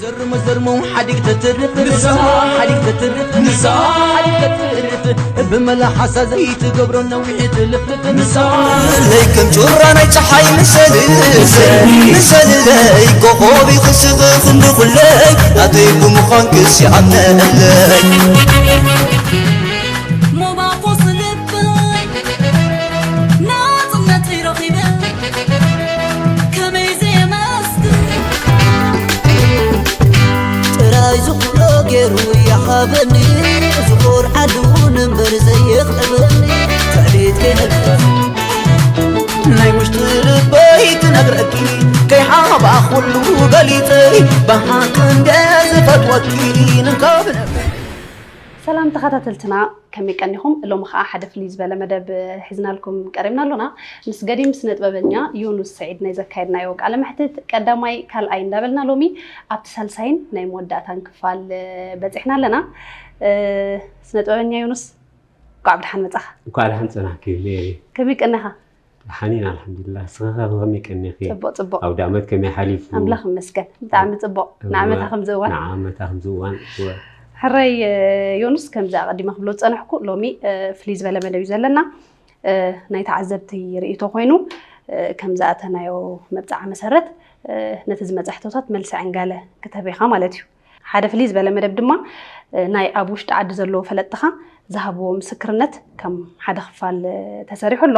ዘርሞ ዘርሞ ሓዲግ ተትርፍ ንሳ፣ ሓዲግ ተትርፍ ንሳ፣ ሓዲግ ተትርፍ፣ ብመላሓሳ ዘይትገብሮ ነዊሕ ትልፍልፍ ንሳ። ለይ ከም ጩራ ናይ ጸሓይ ምሰል፣ ምሰል፣ ምሰልለይ ኮኾብ ይኽስኽ ክንዲ ኩለይ ናተይ ብምዃንክስ ይኣምነለይ። ሞባቆስ ልበይ ናጽነተይ ረኺበ ከመይ ዘየመስግን ጥራይ ዝኽሎ ገይሩ ይሃበኒ ዝኾርዓሉ ንንበር ዘየኽዕበኒ ትዕቢት ከይነብር ናይ ውሽጢ ልበይ ክነግረኪ ከይሓባኹሉ ገሊፀይ ብሓቂ እንደ ዝፈትወኪ ንካብ ነብር ሰላም ተኸታተልትና ከመይ ቀኒኹም? ሎሚ ከዓ ሓደ ፍልይ ዝበለ መደብ ሒዝናልኩም ቀሪብና ኣሎና። ምስ ገዲም ስነ ጥበበኛ ዮኑስ ስዒድ ናይ ዘካየድናዮ ቃለ መሕትት ቀዳማይ ካልኣይ እንዳበልና ሎሚ ኣብቲ ሳልሳይን ናይ መወዳእታን ክፋል በፂሕና ኣለና። ስነ ጥበበኛ ዮኑስ እንኳዕ ብደሓን መፃኻ። እንኳዕ ደሓን ፀናሕኪ ሜሪ። ከመይ ቀኒኻ? ሓኒን ኣልሓምዱሊላህ። ንስኺ ከ ከመይ ቀኒኺ? ፅቡቕ ፅቡቕ። ኣውደ ዓመት ከመይ ሓሊፉ? ኣምላኽ ይመስገን ብጣዕሚ ፅቡቕ። ንዓመታ ከምዚ እዋን ንዓመታ ከምዚ እዋን እወ። ሕረይ ዮኑስ ከምዚ ኣቐዲመ ክብሎ ዝፀነሕኩ ሎሚ ፍልይ ዝበለ መደብ እዩ ዘለና። ናይ ተዓዘብቲ ርእይቶ ኮይኑ ከም ዝኣተናዮ መብፅዓ መሰረት ነቲ ዝመፀ ሕቶታት መልሲ ዕንጋለ ክትህብ ኢኻ ማለት እዩ። ሓደ ፍልይ ዝበለ መደብ ድማ ናይ ኣብ ውሽጢ ዓዲ ዘለዉ ፈለጥትኻ ዝሃብዎ ምስክርነት ከም ሓደ ክፋል ተሰሪሑ ኣሎ።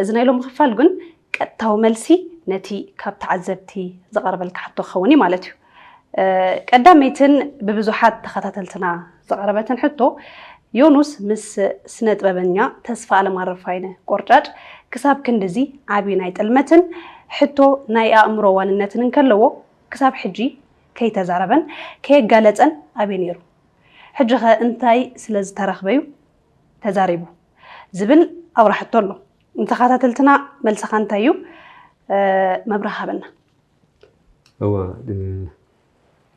እዚ ናይ ሎሚ ክፋል ግን ቀጥታዊ መልሲ ነቲ ካብ ተዓዘብቲ ዝቐረበልካ ሕቶ ክኸውን እዩ ማለት እዩ። ቀዳመይትን ብብዙሓት ተኸታተልትና ዝቐረበትን ሕቶ ዮኑስ ምስ ስነ ጥበበኛ ተስፋ ኣለም ኣረፋይነ ቆርጫጭ ክሳብ ክንድዚ ዓቢ ናይ ጥልመትን ሕቶ ናይ ኣእምሮ ዋንነትን እንከለዎ ክሳብ ሕጂ ከይተዛረበን ከየጋለጸን ኣበይ ነይሩ? ሕጂ ኸ እንታይ ስለ ዝተረኽበዩ ተዛሪቡ? ዝብል ኣውራ ሕቶ ኣሎ። ንተኸታተልትና መልስኻ እንታይ እዩ? መብርሂ ሃበና። እወ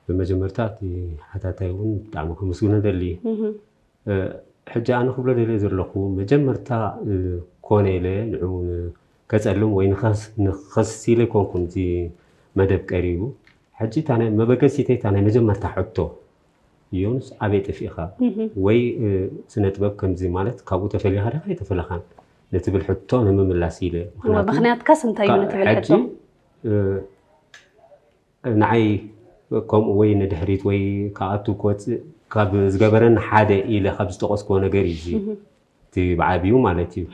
ብመጀመርታ እቲ ሓታታይ እውን ብጣዕሚ ከመስግኖ ደሊ። ሕጂ ኣነ ክብሎ ደልየ ዘለኹ መጀመርታ ኮነ ኢለ ንዑ ከፀልም ወይ ንኸስስ ኢለ ኣይኮንኩን እቲ መደብ ቀሪቡ። ሕጂ እታ ናይ መበገሲተይ እታ ናይ መጀመርታ ሕቶ ዮኑስ ኣበይ ጠፊእኻ ወይ ስነ ጥበብ ከምዚ ማለት ካብኡ ተፈሊኻ ዲኻ ኣይተፈለኻን ንትብል ሕቶ ንምምላስ ኢለ። ምኽንያቱ ምኽንያትካስ እንታይ እዩ ንትብል ሕቶ? ንዓይ ከምኡ ወይ ንድሕሪት ወይ ክኣቱ ክወፅእ ካብ ዝገበረኒ ሓደ ኢለ ካብ ዝጠቐስክዎ ነገር እዩ እዚ እቲ ብዓብዩ ማለት እዩ።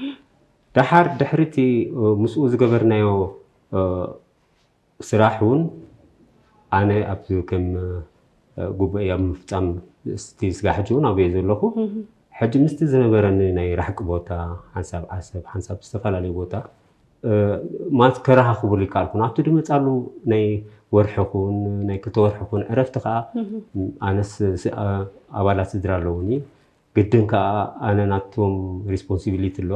ደሓር ድሕሪ እቲ ምስኡ ዝገበርናዮ ስራሕ እውን ኣነ ኣብ ከም ጉባኤ ኣብ ምፍፃም እቲ ስጋሕ ሕጂ እውን ኣብየ ዘለኹ ሕጂ ምስቲ ዝነበረኒ ናይ ራሕቂ ቦታ ሓንሳብ ዓሰብ ሓንሳብ ዝተፈላለዩ ቦታ ማለት ከረኻኽቡሉ ይከኣልኩ ናብቲ ድመፃሉ ናይ ወርሒ ኹን ናይ ክልተ ወርሒ ኹን ዕረፍቲ ከዓ ኣነስ ኣባላት ስድራ ኣለውኒ ግድን ከዓ ኣነ ናቶም responsibility ኣሎ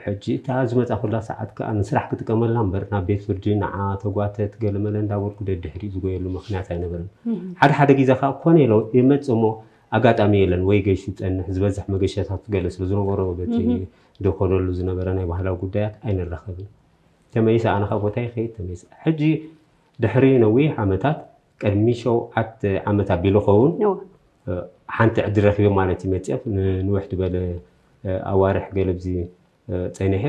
ሕጂ እታ ዝመፃ ኩላ ሰዓት ከዓ ንስራሕ ክጥቀመላ እምበር ናብ ቤት ፍርዲ ንዓ ተጓተት ገለመለ እንዳበልኩ ደድሕሪ ዝጎየሉ ምክንያት ኣይነበረን ሓደ ሓደ ግዜ ከዓ ኮነ ኢሎ ይመፅ እሞ ኣጋጣሚ የለን ወይ ገይሹ ይፀንሕ ዝበዝሕ መገሻታት ገለ ስለ ዝነበሮ በቲ ደኮነሉ ዝነበረ ናይ ባህላዊ ጉዳያት ኣይንራኸብን ተመይሰ ኣነ ካብ ቦታ ይኸይድ ተመይሰ ሕጂ ድሕሪ ነዊሕ ዓመታት ቅድሚ ሸውዓተ ዓመት ኣቢሉ ኸውን ሓንቲ ዕድል ረኪበ ማለት እዩ መፅአ ንንውሕ ዝበለ ኣዋርሕ ገለብዚ ፀኒሐ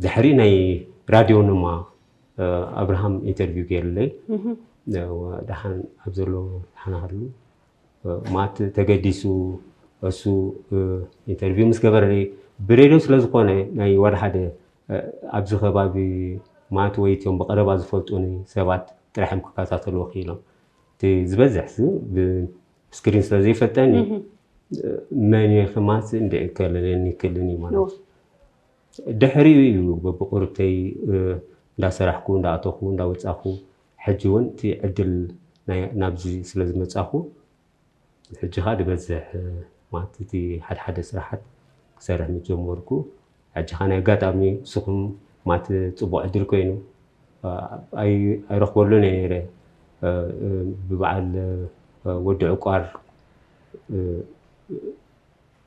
ድሕሪ ናይ ራድዮ ንማ ኣብርሃም interview ገይርለይ ደሓን ኣብ ዘሎ ሓናሃሉ ማት ተገዲሱ እሱ interview ምስ ገበረለይ ብሬድዮ ስለ ዝኾነ ናይ ዋላ ሓደ ኣብዚ ከባቢ ማት ወይ እትዮም ብቐረባ ዝፈልጡኒ ሰባት ጥራሕ እዮም ክከታተልዎ ክኢሎም እቲ ዝበዝሕ screen ስለ ዘይፈልጠኒ መን እየ ከማት እንድዒ ከለለኒ ክልኒ ማለት ድሕሪኡ እዩ በብቁርብተይ እንዳሰራሕኩ እንዳኣተኹ እንዳወፃኹ ሕጂ እውን እቲ ዕድል ናብዚ ስለ ዝመፃኹ ሕጂ ከዓ ዝበዝሕ ማለት እቲ ሓደ ሓደ ስራሓት ክሰርሕ ምስ ጀመርኩ ሕጂ ከዓ ናይ ኣጋጣሚ ንስኹም ማለት ፅቡቅ ዕድል ኮይኑ ኣይረኽበሉን እየ ነይረ ብበዓል ወዲ ዕቋር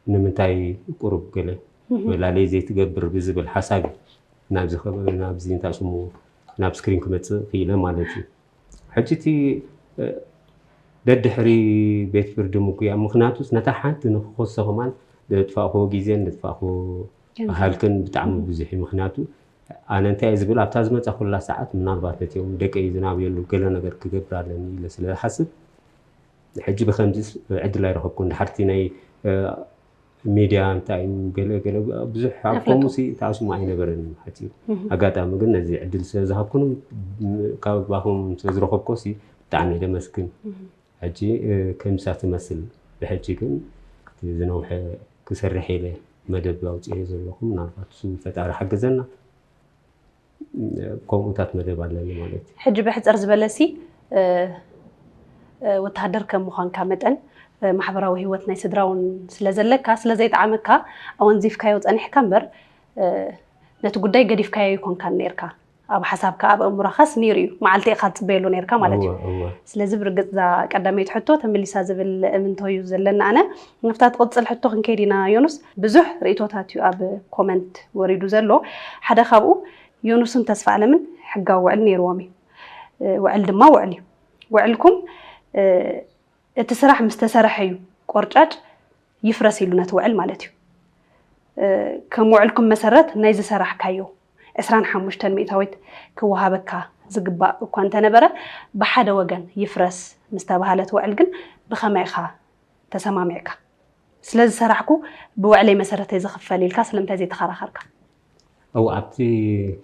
ንምንታይ ቁሩብ ገለ መላለይ ዘይትገብር ብዝብል ሓሳብ እዩ ናብዚ ከባቢ ናብዚ እንታይ ሽሙ ናብ screen ክመፅእ ክኢለ ማለት እዩ ሕጂ እቲ ደድሕሪ ቤት ፍርዲ ምጉያ። ምኽንያቱስ ነታ ሓንቲ ንክኸሶ ከማን ዘጥፋእክዎ ግዜን ዘጥፋእክዎ ሃልክን ብጣዕሚ ብዙሕ እዩ። ምኽንያቱ ኣነ እንታይ እየ ዝብል፣ ኣብታ ዝመጻ ኩላ ሰዓት ምናልባት ነቲኦም ደቀይ ዝናብየሉ ገለ ነገር ክገብር ኣለኒ ኢለ ስለ ዝሓስብ፣ ሕጂ ብኸምዚ ዕድል ኣይረኸብኩን። ድሓርቲ ናይ ሚድያ እንታይ እዩ ገለ ገለ ብዙሕ ኣብ ከምኡ ሲ ተኣስሙ ኣይነበረን ሓፂሩ። ኣጋጣሚ ግን ነዚ ዕድል ስለ ዝሃብኩንም ካባኹም ስለ ዝረኸብኮ ሲ ብጣዕሚ እየ ደመስግን። ሕጂ ከምሳ ትመስል። ብሕጂ ግን ዝነውሐ ክሰርሕ ኢለ መደብ ኣውፅኤ ዘለኹ። ምናልባት እሱ ፈጣሪ ሓገዘና። ከምኡታት መደብ ኣለኒ ማለት እዩ። ሕጂ ብሕፅር ዝበለ ሲ ወተሃደር ከም ምዃንካ መጠን ማሕበራዊ ህይወት ናይ ስድራ እውን ስለ ዘለካ ስለ ዘይጠዓመካ ኣወንዚፍካዮ ፀኒሕካ እምበር ነቲ ጉዳይ ገዲፍካዮ ይኮንካን ነርካ። ኣብ ሓሳብካ ኣብ ኣእምሮኻስ ነይሩ እዩ፣ መዓልቲ ኢኻ ትፅበየሉ ነርካ ማለት እዩ። ስለዚ ብርግፅ እዛ ቀዳመይቲ ሕቶ ተመሊሳ ዝብል እምንቶ እዩ ዘለና። ኣነ ንፍታ ትቕፅል ሕቶ ክንከይድ ኢና። ዮኑስ፣ ብዙሕ ርእቶታት እዩ ኣብ ኮመንት ወሪዱ ዘሎ። ሓደ ካብኡ ዮኑስን ተስፋ ኣለምን ሕጋዊ ውዕል ነይርዎም እዩ። ውዕል ድማ ውዕል እዩ። ውዕልኩም እቲ ስራሕ ምስ ተሰረሐ እዩ ቆርጫጭ ይፍረስ ኢሉ ነቲ ውዕል ማለት እዩ። ከም ውዕልኩም መሰረት ናይ ዝሰራሕካዮ ዕስራን ሓሙሽተን ሚእታዊት ክወሃበካ ዝግባእ እኳ እንተነበረ ብሓደ ወገን ይፍረስ ምስ ተባሃለ እቲ ውዕል ግን ብኸመይ ኢኻ ተሰማሚዕካ? ስለ ዝሰራሕኩ ብውዕለይ መሰረት እየ ዝኽፈል ኢልካ ስለምንታይ ዘይተኸራኸርካ? እው ኣብቲ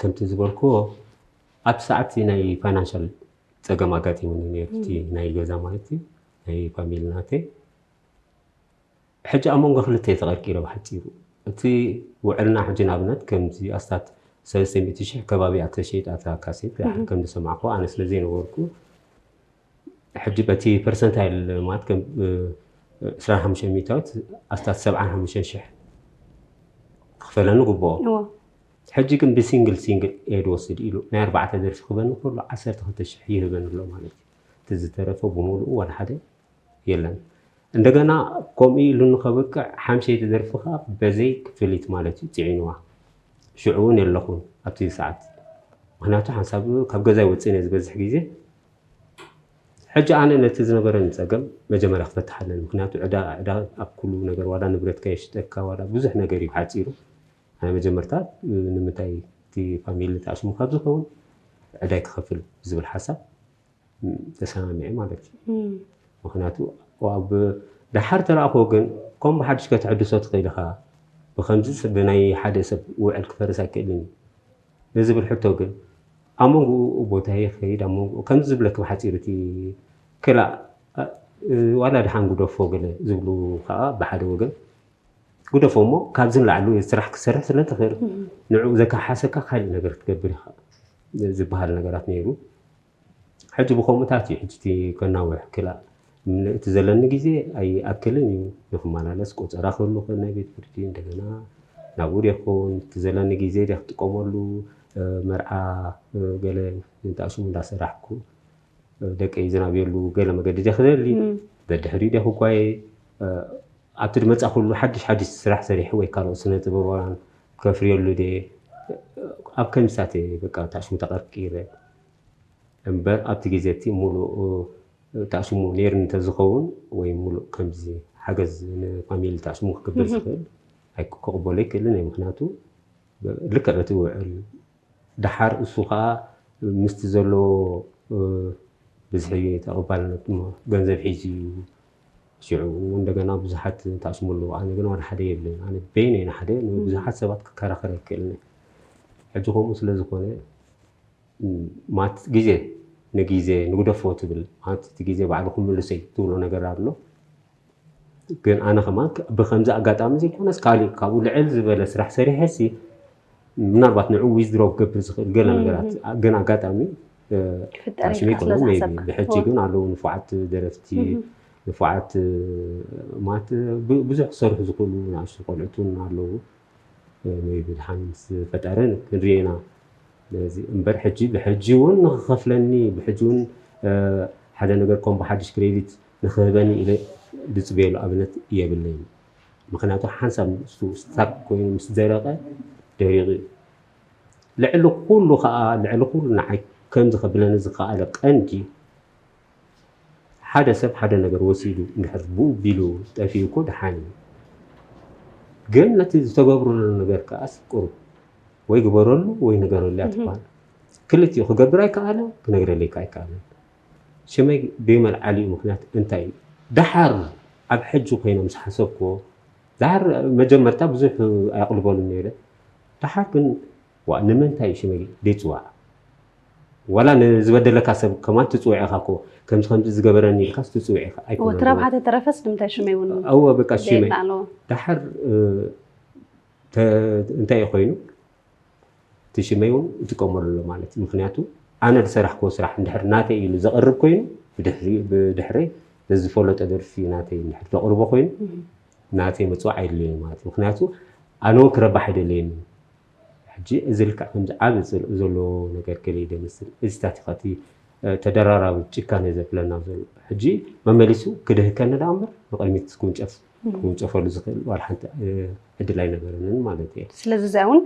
ከምቲ ዝበልክዎ ኣብቲ ሰዓት ናይ ፋይናንሻል ፀገም ኣጋጢሙኒ ነይሩ። እቲ ናይ ገዛ ማለት እዩ ናይ ፋሚሊ ናተይ ሕጂ ኣብ መንጎ ክልተ ተቐርቂረ ብሓፂሩ። እቲ ውዕልና ሕጂ ንኣብነት ከምዚ ኣስታት ሰለስተ ሚእቲ ሽሕ ከባቢ እያ ተሸይጣ እታ ካሴት ድሓር ከም ዝሰማዕኩ ኣነ ስለ ዘይነበርኩ ሕጂ በቲ ፐርሰንታይል ማለት ከም ዕስራን ሓሙሽተን ሚእታዊት ኣስታት ሰብዓን ሓሙሽተን ሽሕ ክኽፈለኒ ግብኦ። ሕጂ ግን ብሲንግል ሲንግል እየ ዝወስድ ኢሉ ናይ ኣርባዕተ ደርፊ ክበኒ ከሎ ዓሰርተ ክልተ ሽሕ ይህበኒ ኣሎ ማለት እዩ። እቲ ዝተረፈ ብምሉኡ ዋላ ሓደ የለን። እንደገና ከምኡ ኢሉ ንኸበቅዕ ሓምሸይቲ ደርፊ ከዓ በዘይ ክፍሊት ማለት እዩ ፅዒንዋ። ሽዑ እውን የለኹን ኣብቲ ሰዓት። ምክንያቱ ሓንሳብ ካብ ገዛ ይወፅእን እየ ዝበዝሕ ግዜ። ሕጂ ኣነ ነቲ ዝነበረኒ ፀገም መጀመርያ ክፈትሕ ኣለኒ። ምክንያቱ ዕዳ ዕዳ ኣብ ኩሉ ነገር ዋላ ንብረትካ የሽጠካ ዋላ ብዙሕ ነገር እዩ ሓፂሩ። ኣነ መጀመርታ ንምንታይ እቲ ፋሚሊ ተኣሽሙ ካብ ዝኸውን ዕዳይ ክኸፍል ዝብል ሓሳብ ተሰማሚዐ ማለት እዩ። ምክንያቱ ኣብ ደሓር ተረኣኽዎ ግን ከም ብሓድሽ ከተሕድሶ ትኽእል ኢኻ። ብከምዚ ብናይ ሓደ ሰብ ውዕል ክፈርስ ኣይክእልን እዩ ንዝብል ሕቶ ግን ኣብ መንጎ ቦታ ይኸይድ ኣብ መንጎ ከምዚ ዝብለክ ብሓፂሩ እቲ ክላእ ዋላ ድሓን ጉደፎ ገለ ዝብሉ ከዓ ብሓደ ወገን ጉደፎ እሞ ካብዚ ንላዕሊ ስራሕ ክትሰርሕ ስለ ትኽእል ንዕኡ ዘከሓሰካ ካልእ ነገር ክትገብር ኢኻ ዝበሃል ነገራት ነይሩ። ሕጂ ብከምኡታት እዩ ሕጂ እቲ ከናውሕ ክላእ እቲ ዘለኒ ግዜ ኣይኣክልን እዩ ንክመላለስ ቆፀራ ክህሉ ክእል ናይ ቤት ፍርዲ እንደገና ናብኡ ደ ክኸውን እቲ ዘለኒ ግዜ ደ ክጥቀመሉ መርዓ ገለ ንታእሽሙ እንዳሰራሕኩ ደቀይ ዝናብየሉ ገለ መገዲ ደ ክደሊ ደድሕሪ ደ ክጓየ ኣብቲ ድመፃ ኩሉ ሓድሽ ሓድሽ ስራሕ ሰሪሑ ወይ ካልኦት ስነ ጥበባውያን ከፍርየሉ ደ ኣብ ከምሳተ በቃ ታሽሙ ተቐርቂረ እምበር ኣብቲ ግዜ እቲ ሙሉእ ታሽሙ ነይሩ እንተዝኸውን ወይ ሙሉእ ከምዚ ሓገዝ ንፋሚሊ ታሽሙ ክገብር ዝኽእል ኣይክቅበሎ ይክእልን እየ ምክንያቱ ልክዕ በቲ ውዕል ደሓር እሱ ከዓ ምስቲ ዘለዎ ብዝሒ ተቐባልነት ገንዘብ ሒዙ እዩ ሽዑ እንደገና ብዙሓት ተኣስሙ ኣለዉ ኣነ ግን ዋላ ሓደ የብለይን ኣነ በይነይ ንሓደ ብዙሓት ሰባት ክከራኸር ኣይክእልን ሕጂ ከምኡ ስለ ዝኾነ ማለት ግዜ ንግዜ ንግደፎ ትብል ማለት እቲ ግዜ ባዕሉ ክምልሰይ ትብሎ ነገር ኣሎ ግን ኣነ ከማን ብከምዚ ኣጋጣሚ ዘይኮነስ ካሊእ ካብኡ ልዕል ዝበለ ስራሕ ሰሪሐ ሲ ምናልባት ንዑ ዊዝድሮ ክገብር ዝኽእል ገለ ነገራት ግን ኣጋጣሚ ታሽሚ ይኮነ ብሕጂ ግን ኣለዉ ንፉዓት ደረፍቲ ንፉዓት ማለት ብዙሕ ክሰርሑ ዝኽእሉ ንኣሽቱ ቆልዑት እውን ኣለዉ maybe ድሓን ምስ ፈጣረ ክንሪኦ ኢና ነዚ እምበር ሕጂ ብሕጂ እውን ንክኸፍለኒ ብሕጂ እውን ሓደ ነገር ከም ብሓድሽ ክሬዲት ንክህበኒ ኢለ ዝፅበየሉ ኣብነት የብለይን ምክንያቱ ሓንሳብ ንሱ ስታክ ኮይኑ ምስ ደረቀ ደሪቁ እዩ ልዕሊ ኩሉ ከዓ ልዕሊ ኩሉ ንዓይ ከምዚ ከብለኒ ዝከኣለ ቀንዲ ሓደ ሰብ ሓደ ነገር ወሲዱ እንድሕር ብኡ ቢሉ ጠፊኡ እኮ ደሓን እዩ። ግን ነቲ ዝተገብረሉ ነገር ከኣስ ቁሩብ ወይ ግበረሉ ወይ ንገረሉ እያ ትበሃል። ክልቲኡ ክገብር ኣይከኣለን፣ ክነግረለይ ከኣ ኣይከኣለን። ሽመይ ብመልዓሊኡ ምኽንያት እንታይ እዩ? ደሓር ኣብ ሕጂ ኮይነ ምስ ሓሰብክዎ፣ ደሓር መጀመርታ ብዙሕ ኣየቕልበሉን ነይረ። ደሓር ግን ዋ ንምንታይ እዩ ሽመይ ደይፅዋዕ? ዋላ ንዝበደለካ ሰብ ከማን ትፅውዕ ኢኻ እኮ፣ ከምዚ ከምዚ ዝገበረኒ ኢልካስ ትፅውዕ ኢኻ። ኣይኮነን እቲ ረብሓ ተተረፈስ ንምንታይ ሽመይ እውን እወ በቃ ሽመይ ደሓር እንታይ እዩ ኮይኑ እቲ ሽመይ እውን ይጥቀመሉ ኣሎ ማለት እዩ። ምክንያቱ ኣነ ዝሰራሕክዎ ስራሕ እንድሕር ናተይ ኢሉ ዘቕርብ ኮይኑ ብድሕረይ በዚ ዝፈለጦ ደርፊ ናተይ እንድሕር ዘቕርቦ ኮይኑ ናተይ ምፅዋዕ ኣይድልዮን ማለት እዩ። ምክንያቱ ኣነ እውን ክረባሕ ኣይደለየን። ሕጂ እዚ ልክዕ ከምዚ ዓቢ ፅልኢ ዘለዎ ነገር ገለ ይደመስል። እዚታት ኢኻ እቲ ተደራራቢ ጭካነ ዘብለና ዘሎ። ሕጂ መመሊሱ ክድህከኒ ደኣ እምበር ንቕድሚት ክውንጨፍ ክውንጨፈሉ ዝኽእል ዋላ ሓንቲ ዕድል ኣይነበረንን ማለት እየ። ስለዚ እዚኣ እውን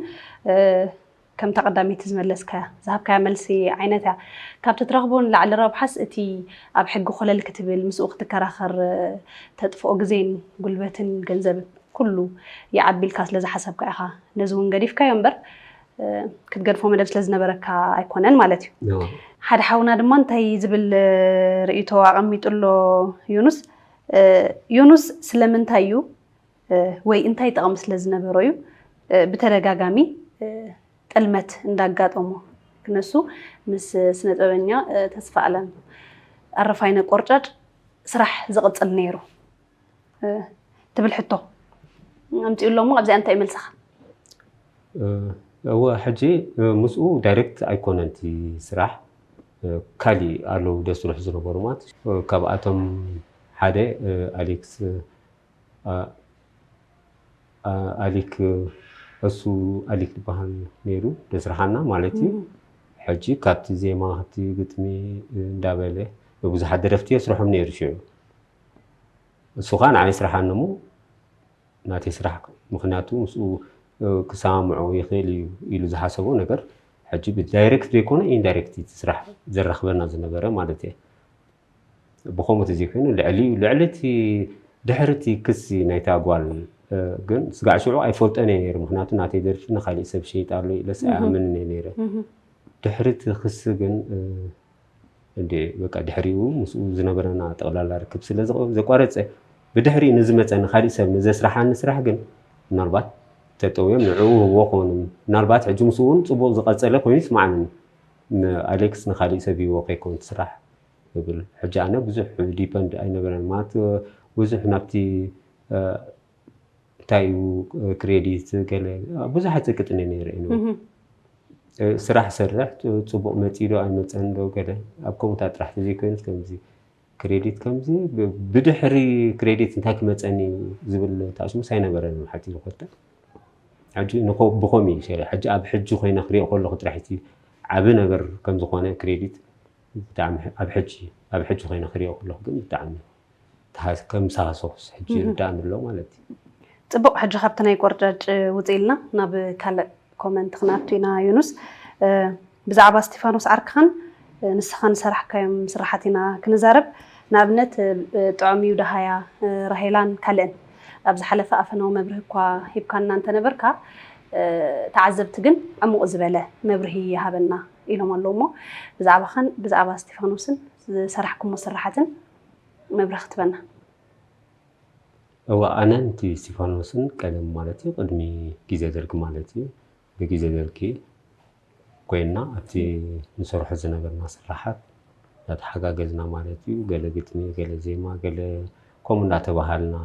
ከምታ ቀዳመይቲ ዝመለስካያ ዝሃብካያ መልሲ ዓይነት እያ። ካብቲ ትረኽቦ ንላዕሊ ረብሓስ እቲ ኣብ ሕጊ ኮለል ክትብል ምስኡ ክትከራኸር ተጥፍኦ ግዜን ጉልበትን ገንዘብን ኩሉ ይዓቢ ኢልካ ስለ ዝሓሰብካ ኢኻ ነዚ እውን ገዲፍካዮ እምበር ክትገድፎ መደብ ስለ ዝነበረካ ኣይኮነን ማለት እዩ። ሓደ ሓውና ድማ እንታይ ዝብል ርእይቶ ኣቐሚጡ ኣሎ ዮኑስ። ዮኑስ ስለምንታይ እዩ ወይ እንታይ ጥቕሚ ስለ ዝነበሮ እዩ ብተደጋጋሚ ጥልመት እንዳጋጠሞ ክነሱ ምስ ስነጥበበኛ ተስፋ ኣለም ኣረፋይነ ቆርጫጭ ስራሕ ዝቕፅል ነይሩ ትብል ሕቶ ኣምፅኡ ኣሎ እሞ ኣብዚኣ እንታይ መልስኻ? እወ ሕጂ ምስኡ ዳይሬክት ኣይኮነን እቲ ስራሕ ካሊእ ኣለዉ ደስርሑ ዝነበሩ ማለት ካብኣቶም ሓደ ኣሌክስ ኣሊክ እሱ ኣሊክ ዝበሃል ነይሩ ደስርሓና ማለት እዩ። ሕጂ ካብቲ ዜማ ካብቲ ግጥሚ እንዳበለ ብብዙሓት ደረፍቲ የስርሖም ነይሩ ሽዑ። እሱ ከዓ ንዓይ ስርሓኒ እሞ ናተይ ስራሕ ምክንያቱ ምስኡ ክሰማምዖ ይኽእል እዩ ኢሉ ዝሓሰቦ ነገር ሕጂ ብዳይሬክት ዘይኮነ ኢንዳይሬክት እቲ ስራሕ ዘራኽበና ዝነበረ ማለት እየ። ብኸምኡ ተዘይኮይኑ ልዕሊ ልዕሊ እቲ ድሕሪ እቲ ክሲ ናይታ ጓል ግን ስጋዕ ሽዑ ኣይፈልጦን እየ ነይረ። ምክንያቱ ናተይ ደርፊ ንካሊእ ሰብ ሸይጣ ኣሎ ኢለስ ኣይኣምንን እየ ነይረ። ድሕሪ እቲ ክሲ ግን እንዲ በቃ ድሕሪኡ ምስኡ ዝነበረና ጠቕላላ ርክብ ስለ ዘቋረፀ ብድሕሪኡ ንዝመፀኒ ካሊእ ሰብ ንዘስርሓኒ ስራሕ ግን ምናልባት ተጠውዮም ንዕኡ ህቦ ኮኑ ምናልባት ሕጂ ምስኡ እውን ፅቡቕ ዝቐፀለ ኮይኑ ይስማዓኒ። ኣሌክስ ንካሊእ ሰብ ሂቦ ከይኮን ስራሕ እብል ሕጂ ኣነ ብዙሕ ዲፐንድ ኣይነበረን ማለት ብዙሕ ናብቲ እንታይ እዩ ክሬዲት ገለ ብዙሓት ዘቅጥነ ነይረ እዩ ስራሕ ሰርሕ ፅቡቅ መፂ ዶ ኣይመፀን ዶ ገለ ኣብ ከምኡታት ጥራሕ ተዘይኮይኑስ ከምዚ ክሬዲት ከምዚ ብድሕሪ ክሬዲት እንታይ ክመፀኒ እዩ ዝብል ታሽሙስ ኣይነበረን ሓቂ ዝኮተ ሕጂ ብኸም እዩ ሰሪ ሕጂ ኣብ ሕጂ ኮይነ ክሪኦ ከለኩ ጥራሕ እቲ ዓብ ነገር ከምዝኮነ ክሬዲት ብጣዕሚ ኣብ ሕጂ ኣብ ሕጂ ኮይነ ክሪኦ ከለኩ ግን ብጣዕሚ ከም ሳሶስ ሕጂ ይርዳእኒ ኣሎ ማለት እዩ። ፅቡቅ ሕጂ ካብቲ ናይ ቆርጫጭ ውፅእ ኢልና ናብ ካልእ ኮመንት ክነኣቱ ኢና ዮኑስ። ብዛዕባ እስቲፋኖስ ዓርክኻን ንስኻን ዝሰራሕካዮም ስራሓት ኢና ክንዛረብ። ንኣብነት ጥዑም እዩ ደሃያ ራሄላን ካልእን ኣብ ዝሓለፈ ኣፈናዊ መብርሂ እኳ ሂብካና እንተነበርካ ተዓዘብቲ ግን ዕሙቕ ዝበለ መብርሂ ይሃበና ኢሎም ኣለዉ እሞ ብዛዕባኻን ብዛዕባ እስቲፋኖስን ዝሰራሕኩሞ ስራሓትን መብርሂ ክትበና። እወ ኣነ ንቲ እስቲፋኖስን ቀደም ማለት እዩ ቅድሚ ግዜ ደርጊ ማለት እዩ ብግዜ ደርጊ ኮይና ኣብቲ ንሰርሖ ዝነበርና ስራሓት እንዳተሓጋገዝና ማለት እዩ ገለ ግጥሚ ገለ ዜማ ገለ ከምኡ እንዳተባሃልና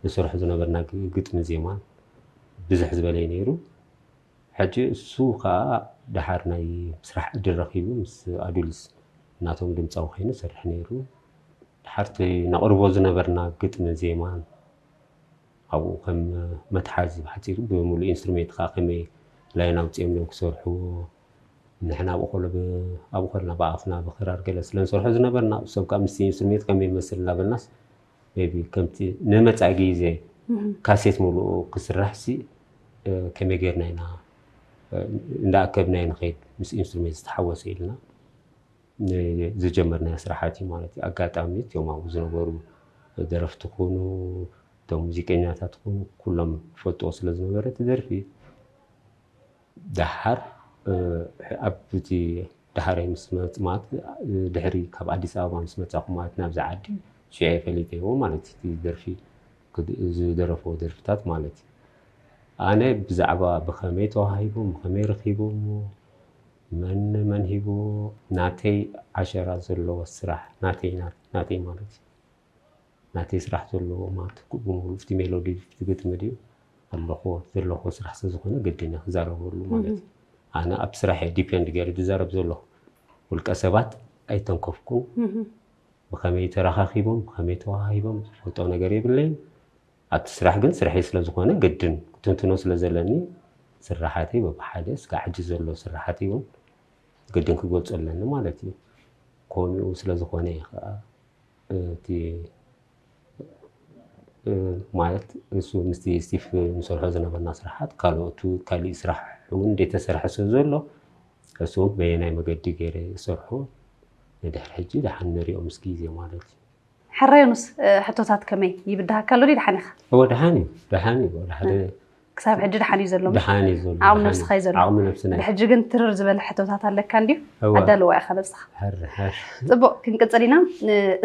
ንሰርሖ ዝነበርና ግጥሚ ዜማን ብዝሕ ዝበለ እዩ ነይሩ። ሕጂ እሱ ከዓ ደሓር ናይ ስራሕ ዕድል ረኺቡ ምስ ኣዱሊስ እናቶም ድምፃዊ ኮይኑ ይሰርሕ ነይሩ። ድሓርቲ ነቕርቦ ዝነበርና ግጥሚ ዜማን ኣብኡ ከም መትሓዚ ብሓፂሩ ብምሉእ ኢንስትሩሜንት ከዓ ከመይ ላይን ኣውፅኦም እዮም ክሰርሕዎ ንሕና ኣብኡ ከሎ ኣብኡ ከልና ብኣፍና ብክራር ገለ ስለ ንሰርሖ ዝነበርና እሶም ከዓ ምስቲ ኢንስትሩሜንት ከመይ ይመስል እናበልናስ ቢ ከምቲ ንመፃኢ ግዜ ካሴት ሙሉኡ ክስራሕ ሲ ከመይ ጌርና ኢና እንዳኣከብና ንኸይድ ምስ ኢንስትሩሜንት ዝተሓወሰ ኢልና ዝጀመርናዮ ስራሓት እዩ ማለት እዩ። ኣጋጣሚ እቲኦም ኣብኡ ዝነበሩ ደረፍቲ ኩኑ፣ እቶም ሙዚቀኛታት ኩኑ፣ ኩሎም ፈልጥዎ ስለ ዝነበረ እቲ ደርፊ ደሓር ኣብቲ ደሓረይ ምስ መፅ ማለት ድሕሪ ካብ ኣዲስ ኣበባ ምስ መፃኹ ማለት ናብዚ ዓዲ ሽዑ ፈሊጠዎ ማለት እዩ። እቲ ደርፊ ዝደረፈዎ ደርፍታት ማለት እዩ። ኣነ ብዛዕባ ብኸመይ ተዋሂቦም ብኸመይ ረኺቦሞ መን መን ሂቦ ናተይ ዓሸራ ዘለዎ ስራሕ ናተይ ናተይ ማለት እዩ። ናተይ ስራሕ ዘለዎ ማለት ኩሉ እቲ ሜሎዲ እቲ ግጥሚ ድዩ ኣለኹ ዘለኹ ስራሕ ስለ ዝኾነ ግድን እየ ክዛረበሉ ማለት እዩ። ኣነ ኣብ ስራሕ እየ ዲፔንድ ገይሩ ዝዛረብ ዘለኹ። ውልቀ ሰባት ኣይተንከፍኩን። ብኸመይ ተረኻኺቦም ብኸመይ ተዋሂቦም ዝፈልጦ ነገር የብለይን። ኣብቲ ስራሕ ግን ስርሐይ ስለ ዝኾነ ግድን ክትንትኖ ስለ ዘለኒ ስራሓተይ በብሓደ እስካብ ሕጂ ዘሎ ስራሓተይ እውን ግድን ክገልፆ ኣለኒ ማለት እዩ። ከምኡ ስለ ዝኾነ እዩ ከዓ እቲ ማለት እሱ ምስቲ ስቲፍ ንሰርሖ ዝነበርና ስራሓት ካልኦቱ ካሊእ ስራሕ እውን ዘይተሰርሐ ስለ ዘሎ እሱ እውን በየናይ መገዲ ገይረ ይሰርሖ ንድሕሪ ሕጂ ደሓን ንሪኦ ምስ ግዜ ማለት እዩ። ሕራዮኑስ ሕቶታት ከመይ ይብድሃካ ኣሎ ድዩ ደሓን ኢኻ? እወ ደሓን እዩ ደሓን እዩ ወላ ሓደ ክሳብ ሕጂ ደሓን እዩ ዘሎ ደሓን እዩ ዘሎ ዓቕሚ ነብስኻ እዩ ዘሎ ዓቕሚ ነብስና እዩ። ብሕጂ ግን ትርር ዝበለ ሕቶታት ኣለካ እንዲዩ እወ። ኣዳልዋ ኢኻ ነብስኻ ሕር ሕር ፅቡቕ ክንቅፅል ኢና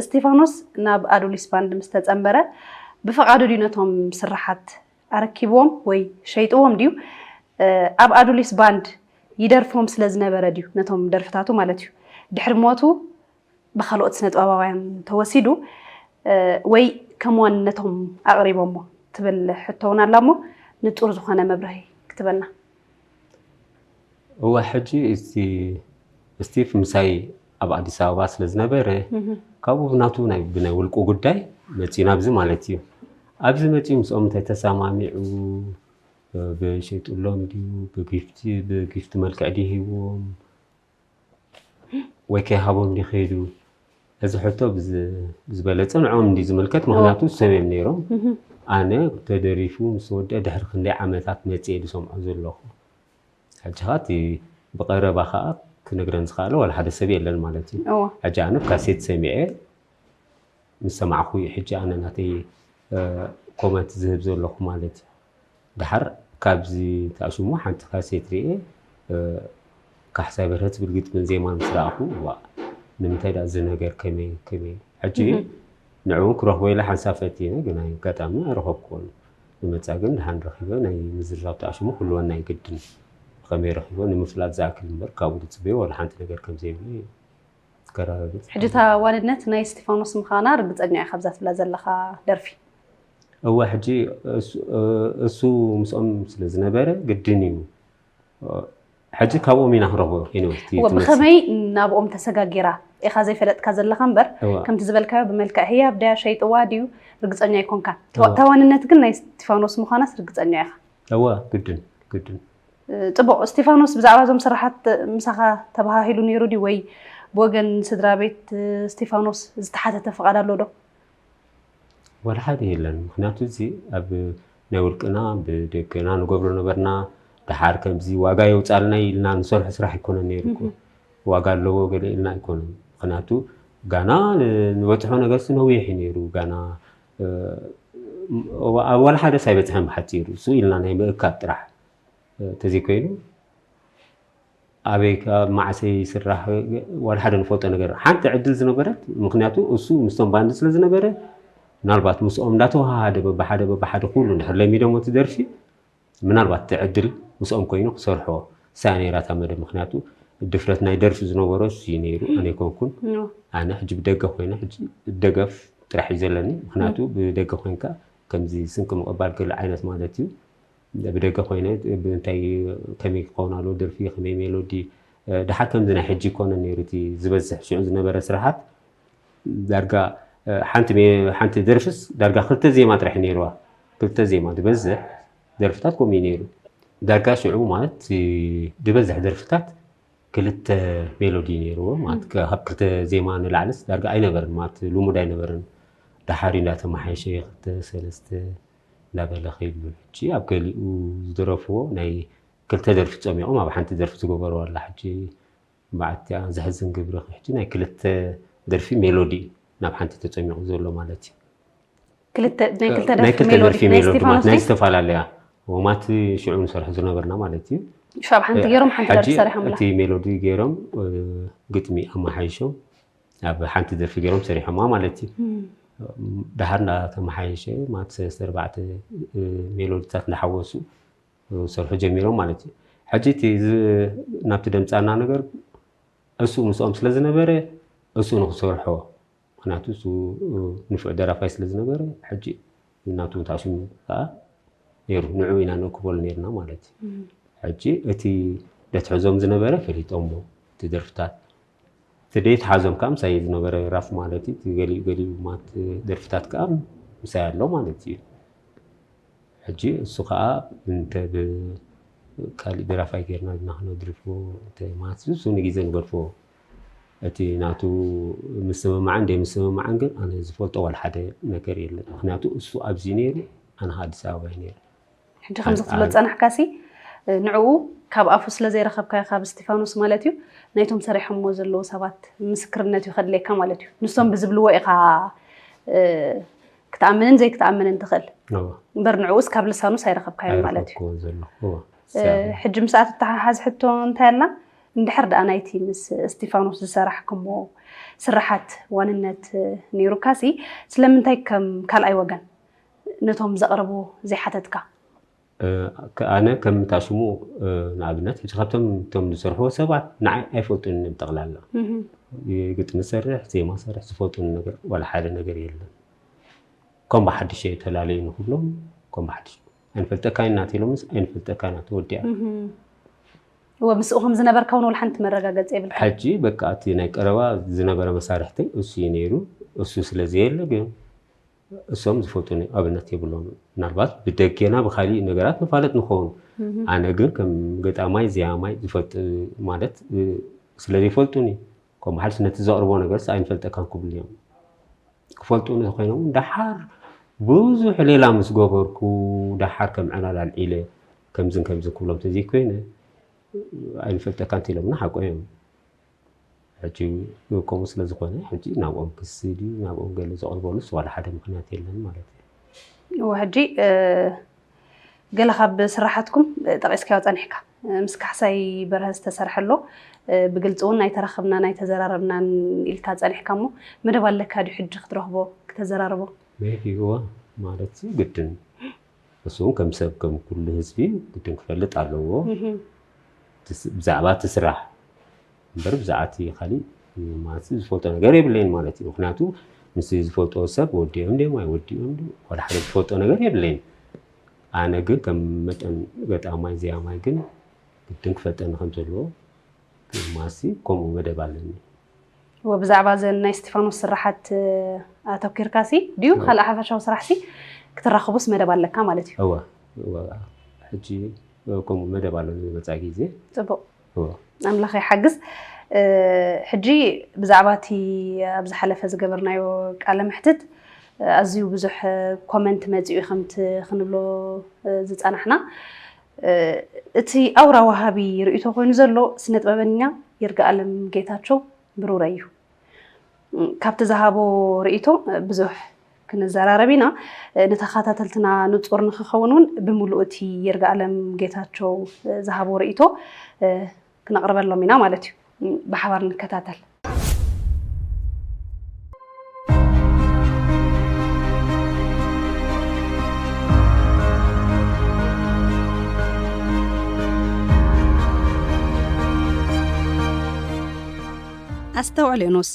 እስቲፋኖስ ናብ ኣዱሊስ ባንድ ምስ ተፀንበረ ብፍቓዱ ድዩ ነቶም ስራሓት ኣረኪብዎም ወይ ሸይጥዎም ድዩ ኣብ ኣዱሊስ ባንድ ይደርፎም ስለ ዝነበረ ድዩ ነቶም ደርፍታቱ ማለት እዩ ድሕሪ ሞቱ ብካልኦት ስነጥበባውያን ተወሲዱ ወይ ከም ዋንነቶም ኣቕሪቦሞ ትብል ሕቶ እውን ኣላ እሞ ንፁር ዝኾነ መብርሂ ክትበና እዋ ሕጂ እቲ ስቲፍ ምሳይ ኣብ ኣዲስ ኣበባ ስለ ዝነበረ ካብኡ ብናቱ ናይ ብናይ ውልቁ ጉዳይ መፂኡ ናብዚ ማለት እዩ ኣብዚ መፂኡ ምስኦም እንታይ ተሰማሚዑ ብሸይጡሎም ድዩ ብጊፍቲ ብጊፍቲ መልክዕ ድዩ ሂዎም ወይ ከይሃቦም ድዩ ከይዱ እዚ ሕቶ ዝበለፀ ንዕኦም እንዲ ዝምልከት ምክንያቱ ሰብዮም ነይሮም ኣነ ተደሪፉ ምስ ወደ ድሕሪ ክንደይ ዓመታት መፅየ ዝሰምዖ ዘለኹ ሕጂ ከዓ እቲ ብቀረባ ከዓ ክነግረን ዝክኣለ ዋላ ሓደ ሰብ የለን ማለት እዩ ሕጂ ኣነ ካሴት ሰሚዐ ምስ ሰማዕኹ እዩ ሕጂ ኣነ ናተይ ኮመንት ዝህብ ዘለኹ ማለት እዩ ደሓር ካብዚ ተኣሽሞ ሓንቲ ካሴት ርኤ ካሕሳይ በርሀ ትብል ግጥምን ዜማን ምስ ረኣኹ ዋ ንምንታይ ዳ እዚ ነገር ከመይ ከመይ ሕጂ ንዕኡ ክረኽቦ ኢለ ሓንሳብ ፈቲነ ግን ኣጋጣሚ ኣይረኸብክዎን ንመፃ ግን ደሓን ረኺበ ናይ ምዝርዛብ ተኣሽሞ ክህልወና እዩ ግድን ብኸመይ ረኺቦ ንምፍላጥ ዝኣክል እምበር ካብኡ ዝፅበዮ ዋላ ሓንቲ ነገር ከምዘይብሉ ከረጋግፅ ሕጂ እታ ዋንነት ናይ እስቲፋኖስ ምዃና ርግፀኛ ኢኻ ኣብዛ ትብላ ዘለኻ ደርፊ እወ ሕጂ እሱ ምስኦም ስለ ዝነበረ ግድን እዩ ሕጂ ካብኦም ኢና ክንረኽቦ ዩኒቨርሲቲ እወ ብኸመይ ናብኦም ተሰጋጊራ ኢኻ ዘይፈለጥካ ዘለኻ እምበር ከምቲ ዝበልካዮ ብመልክዕ ህያብ ድያ ሸይጥዋ ድዩ ርግፀኛ ኣይኮንካን እታ ዋንነት ግን ናይ እስቲፋኖስ ምዃናስ ርግፀኛ ኢኻ እወ ግድን ግድን ፅቡቕ እስቲፋኖስ ብዛዕባ እዞም ስራሓት ምሳኻ ተባሃሂሉ ነይሩ ድዩ ወይ ብወገን ስድራ ቤት እስቲፋኖስ ዝተሓተተ ፍቓድ ኣሎ ዶ ዋላ ሓደ የለን ምክንያቱ እዚ ኣብ ናይ ውልቅና ብደገና ንገብሮ ነበርና ድሓር ከምዚ ዋጋ የውፃልና ኢልና ንሰርሖ ስራሕ ኣይኮነን ነይሩ ዋጋ ኣለዎ ገለ ኢልና ኣይኮነን ምክንያቱ ጋና ንበፅሖ ነገርሲ ነዊሕ እዩ ነይሩ ጋና ዋላ ሓደስ ኣይበፅሐን ብሓፂሩ እሱ ኢልና ናይ ምእካብ ጥራሕ ተዘይኮይኑ ኣበይ ኣብ መዓሰ ይስራሕ ዋላ ሓደ ንፈልጦ ነገር ሓንቲ ዕድል ዝነበረት ምክንያቱ እሱ ምስቶም ባንድ ስለ ዝነበረ ምናልባት ምስኦም እንዳተዋሃደ በብሓደ በብሓደ ኩሉ እንድሕር ለሚዶሞ እቲ ደርፊ ምናልባት እቲ ዕድል ምስኦም ኮይኑ ክሰርሖ ሳያ ነይራ እታ መደብ ምክንያቱ ድፍረት ናይ ደርፊ ዝነበሮ እሱ እዩ ነይሩ ኣነ ኣይኮንኩን ኣነ ሕጂ ብደገ ኮይነ ሕጂ ደገፍ ጥራሕ እዩ ዘለኒ ምክንያቱ ብደገ ኮይንካ ከምዚ ስንቂ ምቕባል ገለ ዓይነት ማለት እዩ ብደገ ኮይነ እንታይ ከመይ ክኸውን ኣለዎ ደርፊ ከመይ ሜሎዲ ድሓር ከምዚ ናይ ሕጂ ይኮነ ነይሩ እቲ ዝበዝሕ ሽዑ ዝነበረ ስራሓት ዳርጋ ሓንቲ ሓንቲ ደርፍስ ዳርጋ ክልተ ዜማ ጥራሕ ነይርዋ ክልተ ዜማ ዝበዝሕ ደርፍታት ከምኡ ነይሩ ዳርጋ ሽዑ ማለት ዝበዝሕ ደርፍታት ክልተ ሜሎዲ ነይርዎ ማለት ካብ ክልተ ዜማ ንላዕልስ ዳርጋ ኣይነበርን ማለት ልሙድ ኣይነበርን ድሓር እንዳተመሓየሸ ክልተ ሰለስተ እንዳበለ ከይዱ ሕጂ ኣብ ገሊኡ ዝደረፍዎ ናይ ክልተ ደርፊ ፀሚቖም ኣብ ሓንቲ ደርፊ ዝገበርዎ ኣላ ሕጂ በዓትያ ዘሕዝን ግብሪ ሕጂ ናይ ክልተ ደርፊ ሜሎዲ ናብ ሓንቲ ተጸሚቑ ዘሎ ማለት እዩ። ክልተ ናይ ክልተ ናይ ደርፊ ክልተ ሜሎዲ ደርፊ ናይ ሜሎዲ ማለት እስቲፋኖስ ናይ ድዩ? ዝተፈላለያ ወማት ሽዑ ንሰርሑ ዝነበርና ማለት እዩ። ሻብ ሓንቲ ገይሮም ሓንቲ ደርፊ ሕጂ ሰሪሖምላ። እቲ ሜሎዲ ገይሮም እ፣ ግጥሚ ኣመሓይሾም ኣብ ሓንቲ ደርፊ ገይሮም ሰሪሖማ ማለት እዩ። ደሓር እንዳተመሓየሸ ማለት ሰለስተ ኣርባዕተ እ፣ ሜሎዲታት እንዳሓወሱ ሰርሑ ጀሚሮም ማለት እዩ። ሕጂ እቲ ዝ- ናብቲ ደምፃና ነገር እሱ ምስኦም ስለ ዝነበረ እሱ ንክሰርሖ፣ ምክንያቱ እሱ እ፣ ንፉዕ ደራፋይ ስለ ዝነበረ ሕጂ ናቱ ታሽሙ ከዓ ነይሩ፣ ንዑ ኢና ንእክበሉ ነይርና ማለት እዩ። ሕጂ እቲ ደትሕዞም ዝነበረ ፈሊጦሞ እቲ ደርፍታት እቲ ደይትሓዞም ከዓ ምሳይ ዝነበረ ራፍ ማለት እዩ። እቲ ገሊኡ ገሊኡ ማት ደርፍታት ከዓ ምሳይ ኣሎ ማለት እዩ። ሕጂ እሱ ከዓ እንተ ብካሊእ ደራፋይ ጌርና ድና ክነድርፎ እንተ ማለት እሱ ንግዜ ንገድፎ። እቲ ናቱ ምስምማዕን ደይምስምማዕን ግን ኣነ ዝፈልጦ ዋላ ሓደ ነገር የለን። ምክንያቱ እሱ ኣብዚ ነይሩ ኣነ ከዓ ኣዲስ ኣበባ እዩ ነይሩ። ሕጂ ከምዚ ክትብሎ ዝፀናሕካሲ ንዕኡ ካብ ኣፉ ስለ ዘይረኸብካዮ ካብ እስቲፋኖስ ማለት እዩ ናይቶም ሰሪሖሞ ዘለዉ ሰባት ምስክርነት እዩ ከድልየካ ማለት እዩ። ንሶም ብዝብልዎ ኢኻ እ፣ ክትኣምንን ዘይክትኣምንን ትኽእል እዎ፣ እምበር ንዕኡስ ካብ ልሳኑስ ኣይረኸብካዮን ማለት እዩ። ኣይረኸብኩዎን ዘለኹ። እዎ፣ እ፣ ሕጂ ምስኣ ትተሓሓዝ ሕቶ እንታይ ኣላ? እንድሕር ደኣ ናይቲ ምስ እስቲፋኖስ ዝሰራሕክሞ ስራሓት ዋንነት ነይሩካሲ ስለምንታይ ከም ካልኣይ ወገን ነቶም ዘቕርቡ ዘይሓተትካ? እ፣ ከ- ኣነ ከም ታሽሙ እ፣ ንኣብነት ሕጂ ካብቶም እቶም ዝሰርሕዎ ሰባት ንዓይ ኣይፈልጡን ብጠቕላላ። ግጥሚ ሰርሕ ዜማ ሰርሕ ዝፈልጡን ነገር ዋላ ሓደ ነገር የለን። ከም ብሓድሽ ተላለዩ ንክብሎም ከም ብሓድሽ ኣይንፈልጠካን ኢና ተኢሎምስ ኣይንፈልጠካን ኢና ተወዲኣ። እወ ምስኡ ከም ዝነበርካ እውን ወላ ሓንቲ መረጋገፂ የብልካ። ሕጂ በቃ እቲ ናይ ቀረባ ዝነበረ መሳርሕተይ እሱ እዩ ነይሩ። እሱ ስለ ዘየለ ግን እሶም ዝፈልጡኒ ኣብነት የብሎም። ምናልባት ብደጌና ብካሊእ ነገራት ንፋለጥ ንኸውን። ኣነ ግን ከም ገጣማይ ዜማይ ዝፈልጥ ማለት እ፣ ስለ ዘይፈልጡኒ ከም ሓልስ ነቲ ዘቕርቦ ነገርስ ኣይንፈልጠካን ክብሉ እዮም። ክፈልጡኒ ኮይኖም ደሓር ብዙሕ ሌላ ምስ ገበርኩ ደሓር ከም ዕላል ኣልዒለ ከምዝን ከምዝን ክብሎም ተዘይኮይነ ኣይንፈልጠካን እንተኢሎምና ሓቆ እዮም። ሕጂ ከምኡ ስለ ዝኾነ ሕጂ ናብኦም ክሲ ድዩ ናብኦም ገለ ዘቕርበሉስ ዋላ ሓደ ምኽንያት የለን ማለት እዩ። እወ ሕጂ እ፣ ገለ ካብ ስራሓትኩም እ፣ ጠቒስካዮ ጸኒሕካ እ፣ ምስ ካሕሳይ በርሀ ዝተሰርሐ ኣሎ እ፣ ብግልፂ እውን ኣይተራኸብናን ኣይተዘራረብናን ኢልካ ጸኒሕካ እሞ መደብ ኣለካ ድዩ ሕጂ ክትረኽቦ ክተዘራርቦ? ሜቢ እዋ ማለት ግድን እሱ እውን ከም ሰብ ከም ኩሉ ህዝቢ ግድን ክፈልጥ ኣለዎ። ትስ- ብዛዕባ እቲ ስራሕ እምበር ብዛዕባ እቲ ካሊእ ማለት ዝፈልጦ ነገር የብለይን ማለት እዩ። ምክንያቱ ምስ ዝፈልጦ ሰብ ወዲኦም ድዮም ኣይወዲኦም ድዩ ዋላ ሓደ ዝፈልጦ ነገር የብለይን። ኣነ ግን ከም መጠን ገጣማይ ዜማይ ግን ግድን ክፈልጠኒ ከም ዘለዎ ማሲ ከምኡ መደብ ኣለኒ። እወ ብዛዕባ እዘን ናይ እስቲፋኖስ ስራሓት እ፣ ኣተኪርካሲ ድዩ ካልእ ሓፈሻዊ ስራሕሲ ክትራኽቡስ መደብ ኣለካ ማለት እዩ? እወ እወ ሕጂ ከምኡ መደብ ኣለኒ ዝመፅኣ ግዜ። ፅቡቕ እወ ኣምላኽ ይሓግዝ። እ፣ ሕጂ ብዛዕባ እቲ ኣብ ዝሓለፈ ዝገበርናዮ ቃለ መሕትት እ፣ ኣዝዩ ብዙሕ እ፣ ኮመንት መፂኡ ከምቲ ክንብሎ እ፣ ዝፀናሕና እ፣ እቲ ኣውራ ወሃቢ ርእይቶ ኮይኑ ዘሎ ስነ ጥበበኛ ይርጋኣለም ጌታቸው ብሩረይ እዩ። ካብቲ ዝሃቦ ርእይቶ ብዙሕ ክንዘራረብ ኢና። ንተኸታተልትና ንጹር ንክኸውን እውን ብምሉእ እቲ ይርጋኣለም ጌታቸው ዝሃቦ ርእይቶ ክነቕርበሎም ኢና ማለት እዩ። ብሓባር ንከታተል። ኣስተውዕል ዮኖስ፣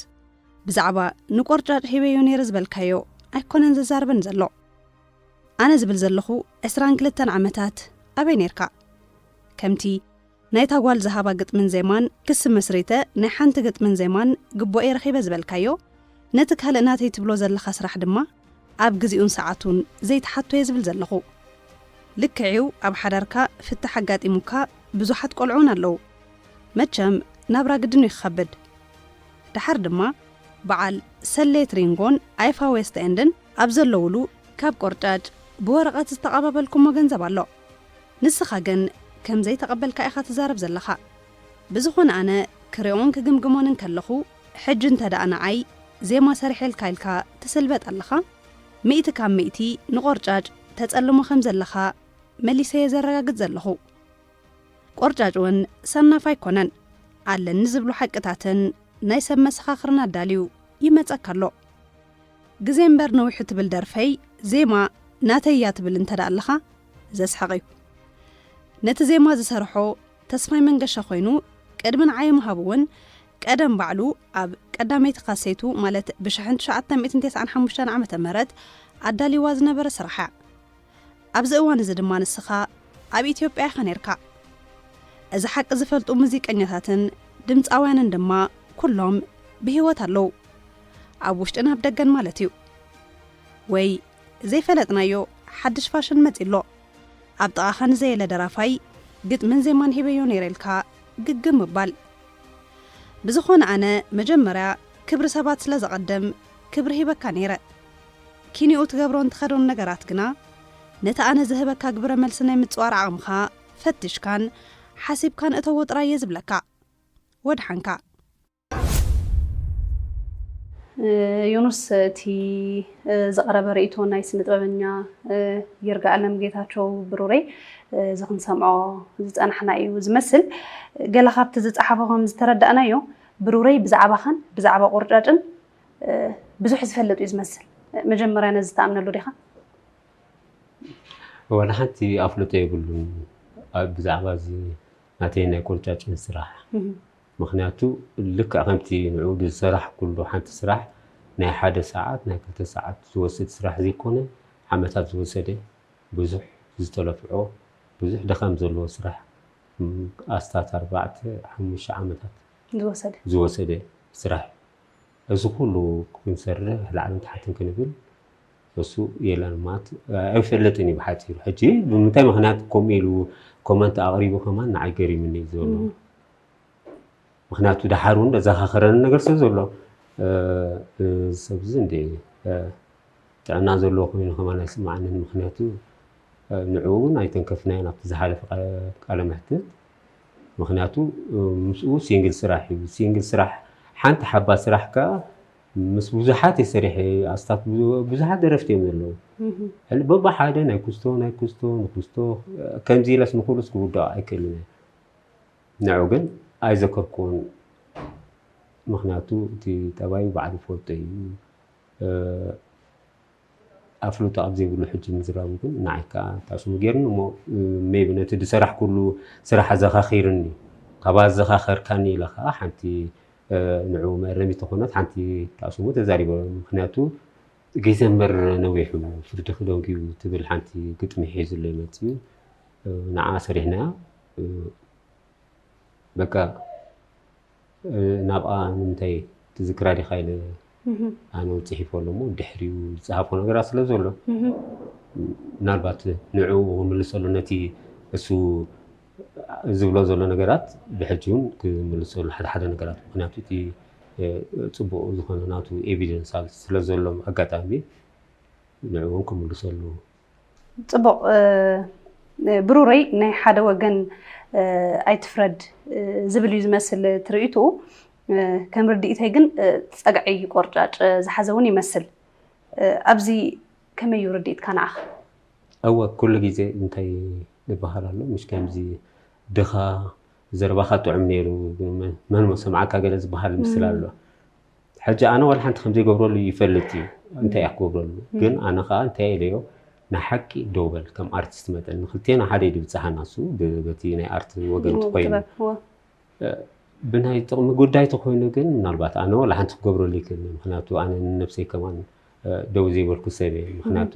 ብዛዕባ ንቆርጫጭ ሂበዮ ነይረ ዝበልካዮ ኣይኮነን ዘዛርበን ዘሎ። ኣነ ዝብል ዘለኹ ዕስራን ክልተን ዓመታት ኣበይ ነይርካ? ከምቲ ናይታ ጓል ዝሃባ ግጥምን ዜማን ክሲ መስሪተ ናይ ሓንቲ ግጥምን ዜማን ግቦኤ ረኺበ ዝበልካዮ፣ ነቲ ካልእ ናተይ ትብሎ ዘለኻ ስራሕ ድማ ኣብ ግዜኡን ሰዓቱን ዘይትሓቶ'የ ዝብል ዘለኹ። ልክዕ'ዩ፣ ኣብ ሓዳርካ ፍታሕ ኣጋጢሙካ ብዙሓት ቆልዑ እውን ኣለዉ። መቸም ናብራ ግድን'ዩ ክኸብድ። ደሓር ድማ በዓል ሰሌት ሪንጎን ኣይፋ ዌስት ኤንድን ኣብ ዘለውሉ ካብ ቆርጫጭ ብወረቐት ዝተቐባበልኩሞ ገንዘብ ኣሎ። ንስኻ ግን ከም ዘይተቐበልካ ኢኻ ትዛረብ ዘለኻ። ብዝኾነ ኣነ ክሪኦን ክግምግሞን እንከለኹ፣ ሕጂ እንተ ደኣ ንዓይ ዜማ ሰሪሐልካ ኢልካ ትስልበጥ ኣለኻ፣ ሚእቲ ካብ ሚእቲ ንቖርጫጭ ተጸልሞ ከም ዘለኻ መሊሰ እየ ዘረጋግጽ ዘለኹ። ቆርጫጭ እውን ሰናፍ ኣይኮነን። ኣለኒ ዝብሉ ሓቅታትን ናይ ሰብ መሰኻኽርን ኣዳልዩ ይመጸካ ኣሎ። ግዜ እምበር ነዊሑ ትብል ደርፈይ ዜማ ናተይ እያ ትብል እንተ ደኣ ኣለኻ ዘስሕቕ እዩ። ነቲ ዜማ ዝሰርሖ ተስፋይ መንገሻ ኮይኑ፣ ቅድሚ ንዓይ ምሃቡ እውን ቀደም ባዕሉ ኣብ ቀዳመይቲ ካሴቱ ማለት ብሽሕን ትሽዓተ ሚእትን ተስዓን ሓሙሽተን ዓመተ ምህረት ኣዳልይዋ ዝነበረ ስራሕ እያ። ኣብዚ እዋን እዚ ድማ ንስኻ ኣብ ኢትዮጵያ ኢኻ ነይርካ። እዚ ሓቂ ዝፈልጡ ሙዚቀኛታትን ድምፃውያንን ድማ ኩሎም ብህይወት ኣለዉ። ኣብ ውሽጥን ኣብ ደገን ማለት እዩ። ወይ ዘይፈለጥናዮ ሓድሽ ፋሽን መጺ ኣሎ። ኣብ ጥቓኻ ንዘየለ ደራፋይ ግጥምን ዜማን ሂበዮ ነይረ ኢልካ ግግም ምባል። ብዝኾነ ኣነ መጀመርያ ክብሪ ሰባት ስለ ዘቐድም ክብሪ ሂበካ ነይረ። ኪንኡ ትገብሮን ትኸዶን ነገራት ግና ነቲ ኣነ ዝህበካ ግብረ መልሲ ናይ ምጽዋር ዓቕምኻ ፈቲሽካን ሓሲብካን እተዎ ጥራይ እየ ዝብለካ። ወድሓንካ። እ፣ ዮኑስ፣ እቲ፣ እ፣ ዝቐረበ ርእይቶ ናይ ስነ ጥበበኛ፣ እ፣ ይርጋኣለም ጌታቸው ብሩረይ፣ እ፣ እዚ ክንሰምዖ ዝጸናሕና እዩ ዝመስል። ገለ ካብቲ ዝጸሓፎ ከም ዝተረዳእናዮ፣ ብሩረይ ብዛዕባኻን ብዛዕባ ቆርጫጭን፣ እ፣ ብዙሕ ዝፈልጥ እዩ ዝመስል። መጀመርያ ነዚ ትኣምነሉ ዲኻ? ወላ ሓንቲ ኣፍልጦ የብሉን ኣብ ብዛዕባ እዚ ናተይ ናይ ቆርጫጭን ስራሕ። እህ። ምኽንያቱ ልክዕ ከምቲ ንዕኡ ዝሰራሕኩሉ ሓንቲ ስራሕ ናይ ሓደ ሰዓት፣ ናይ ክልተ ሰዓት ዝወስድ ስራሕ ዘይኮነ፣ ዓመታት ዝወሰደ፣ ብዙሕ ዝተለፍዖ፣ ብዙሕ ድኻም ዘለዎ ስራሕ፣ ም፣ ኣስታት ኣርባዕተ፣ ሓሙሽተ ዓመታት ዝወሰደ። ዝወሰደ ስራሕ እዩ። እዚ ኩሉ ክንሰርሕ ላዕልን ታሕትን ክንብል እሱ የለን ማለት ኣይፈለጥን እዩ ብሓፂሩ። ሕጂ ብምንታይ ምኽንያት ከምኡ ኢሉ ኮመንት ኣቕሪቡ ከማን ንዓይ ገሪምኒ እዩ ዘሎ። እም። ምኽንያቱ ደሓር እውን ዘዘኻኸረኒ ነገር ስለ ዘሎ፣ እ፣ እዚ ሰብ እዚ እንደ፣ እ፣ ጥዕና ዘለዎ ኮይኑ ከማን ኣይስምዓንን። ምኽንያቱ፣ እ፣ ንዕኡ እውን ኣይተንከፍናዮን ኣብቲ ዝሓለፈ ቃ-፣ ቃለ መሕትት። ምኽንያቱ፣ እ፣ ምስኡ ሲንግል ስራሕ እዩ። ሲንግል ስራሕ፣ ሓንቲ ሓባ ስራሕ ከኣ ምስ ብዙሓት እየ ሰሪሐ፣ ኣስታት ብዙ-፣ ብዙሓት ደረፍቲ እዮም ዘለዉ። እህ። ሕል-፣ በብሓደ ናይ ኩስቶ፣ ናይ ኩስቶ፣ ንኩስቶ፣ ከምዚ ኢለስ ንኹሉስ ክውድኦ ኣይክእልን እየ። ንዑ ግን ኣይዘከርኩዎን። ምኽንያቱ እቲ ጠባዩ ባዕሉ ይፈልጦ እዩ። እ፣ ኣፍልጦ ኣብ ዘይብሉ ሕጂ ምዝራቡ ግን ንዓይ ከኣ ታስሙ ገይሩኒ እሞ፣ እ፣ ሜቢ ነቲ ዝሰራሕኩሉ ስራሕ ኣዘኻኺሩኒ። ካብ ኣዘኻኸርካኒ ኢለ ከኣ ሓንቲ፣ እ፣ ንዑ መእረሚት ዝኾነት ሓንቲ ታስሙ ተዛሪበ። ምኽንያቱ ግዜ እምበር ነዊሑ ፍርድኺ ደንጉዩ ትብል ሓንቲ ግጥሚ ሒዙለይ መጺኡ። እ፣ ንዓ ሰሪሕናያ። እ፣ በቃ፣ እ፣ ናብኣ ንምንታይ ትዝክራ ዲኻ ኢለ እህ። ኣነ እውን ጽሒፈ ኣሎ እሞ ድሕሪኡ ዝጸሃፎ ነገራት ስለ ዘሎ እህ። ምናልባት ንዕኡ ክምልሰሉ ነቲ እሱ ዝብሎ ዘሎ ነገራት ብሕጂ እውን ክምልሰሉ ሓደ ሓደ ነገራት ምኽንያቱ እቲ፣ እ፣ ጽቡቕ ዝኾነ ናቱ ኤቪደንስ ኣብ ስለ ዘሎ ኣጋጣሚ ንዕኡ እውን ክምልሰሉ። ጽቡቕ፣ እ፣ ብሩረይ ናይ ሓደ ወገን፣ እ፣ ኣይትፍረድ፣ እ፣ ዝብል እዩ ዝመስል ትርኢትኡ። እ፣ ከም ርድኢተይ ግን፣ እ፣ ጸግዒ ቆርጫጭ ዝሓዘ እውን ይመስል። እ፣ ኣብዚ ከመይ እዩ ርድኢትካ ንዓኻ? እወ፣ ኩሉ ግዜ እንታይ ዝበሃል ኣሎ፣ ምሽ ከምዚ ድኻ ዘረባኻ ጥዑም ነይሩ፣ መን፣ መን ሰምዓካ ገለ ዝበሃል ምስል እም። ኣሎ። ሕጂ ኣነ ዋላ ሓንቲ ከም ዘይገብረሉ ይፈልጥ እዩ። እንታይ እያ ክገብረሉ? እም። ግን ኣነ ኸኣ እንታይ ኢለዮ፣ ንሓቂ ደው በል፣ ከም ኣርቲስት መጠን ንክልቴና ሓደ እዩ ድብጽሓና እሱ፣ ብ-፣ በቲ ናይ ኣርት ወገን እዎ፣ ተኾይኑ። ጥበብ፣ እዎ። እ፣ ብናይ ጥቕሚ ጉዳይ ተኾይኑ ግን ምናልባት ኣነ ዋላ ሓንቲ ክገብረሉ ይክእል። ምኽንያቱ ኣነ ንነብሰይ ከማን፣ እ፣ ደው ዘይበልኩ ሰብ እየ። ምኽንያቱ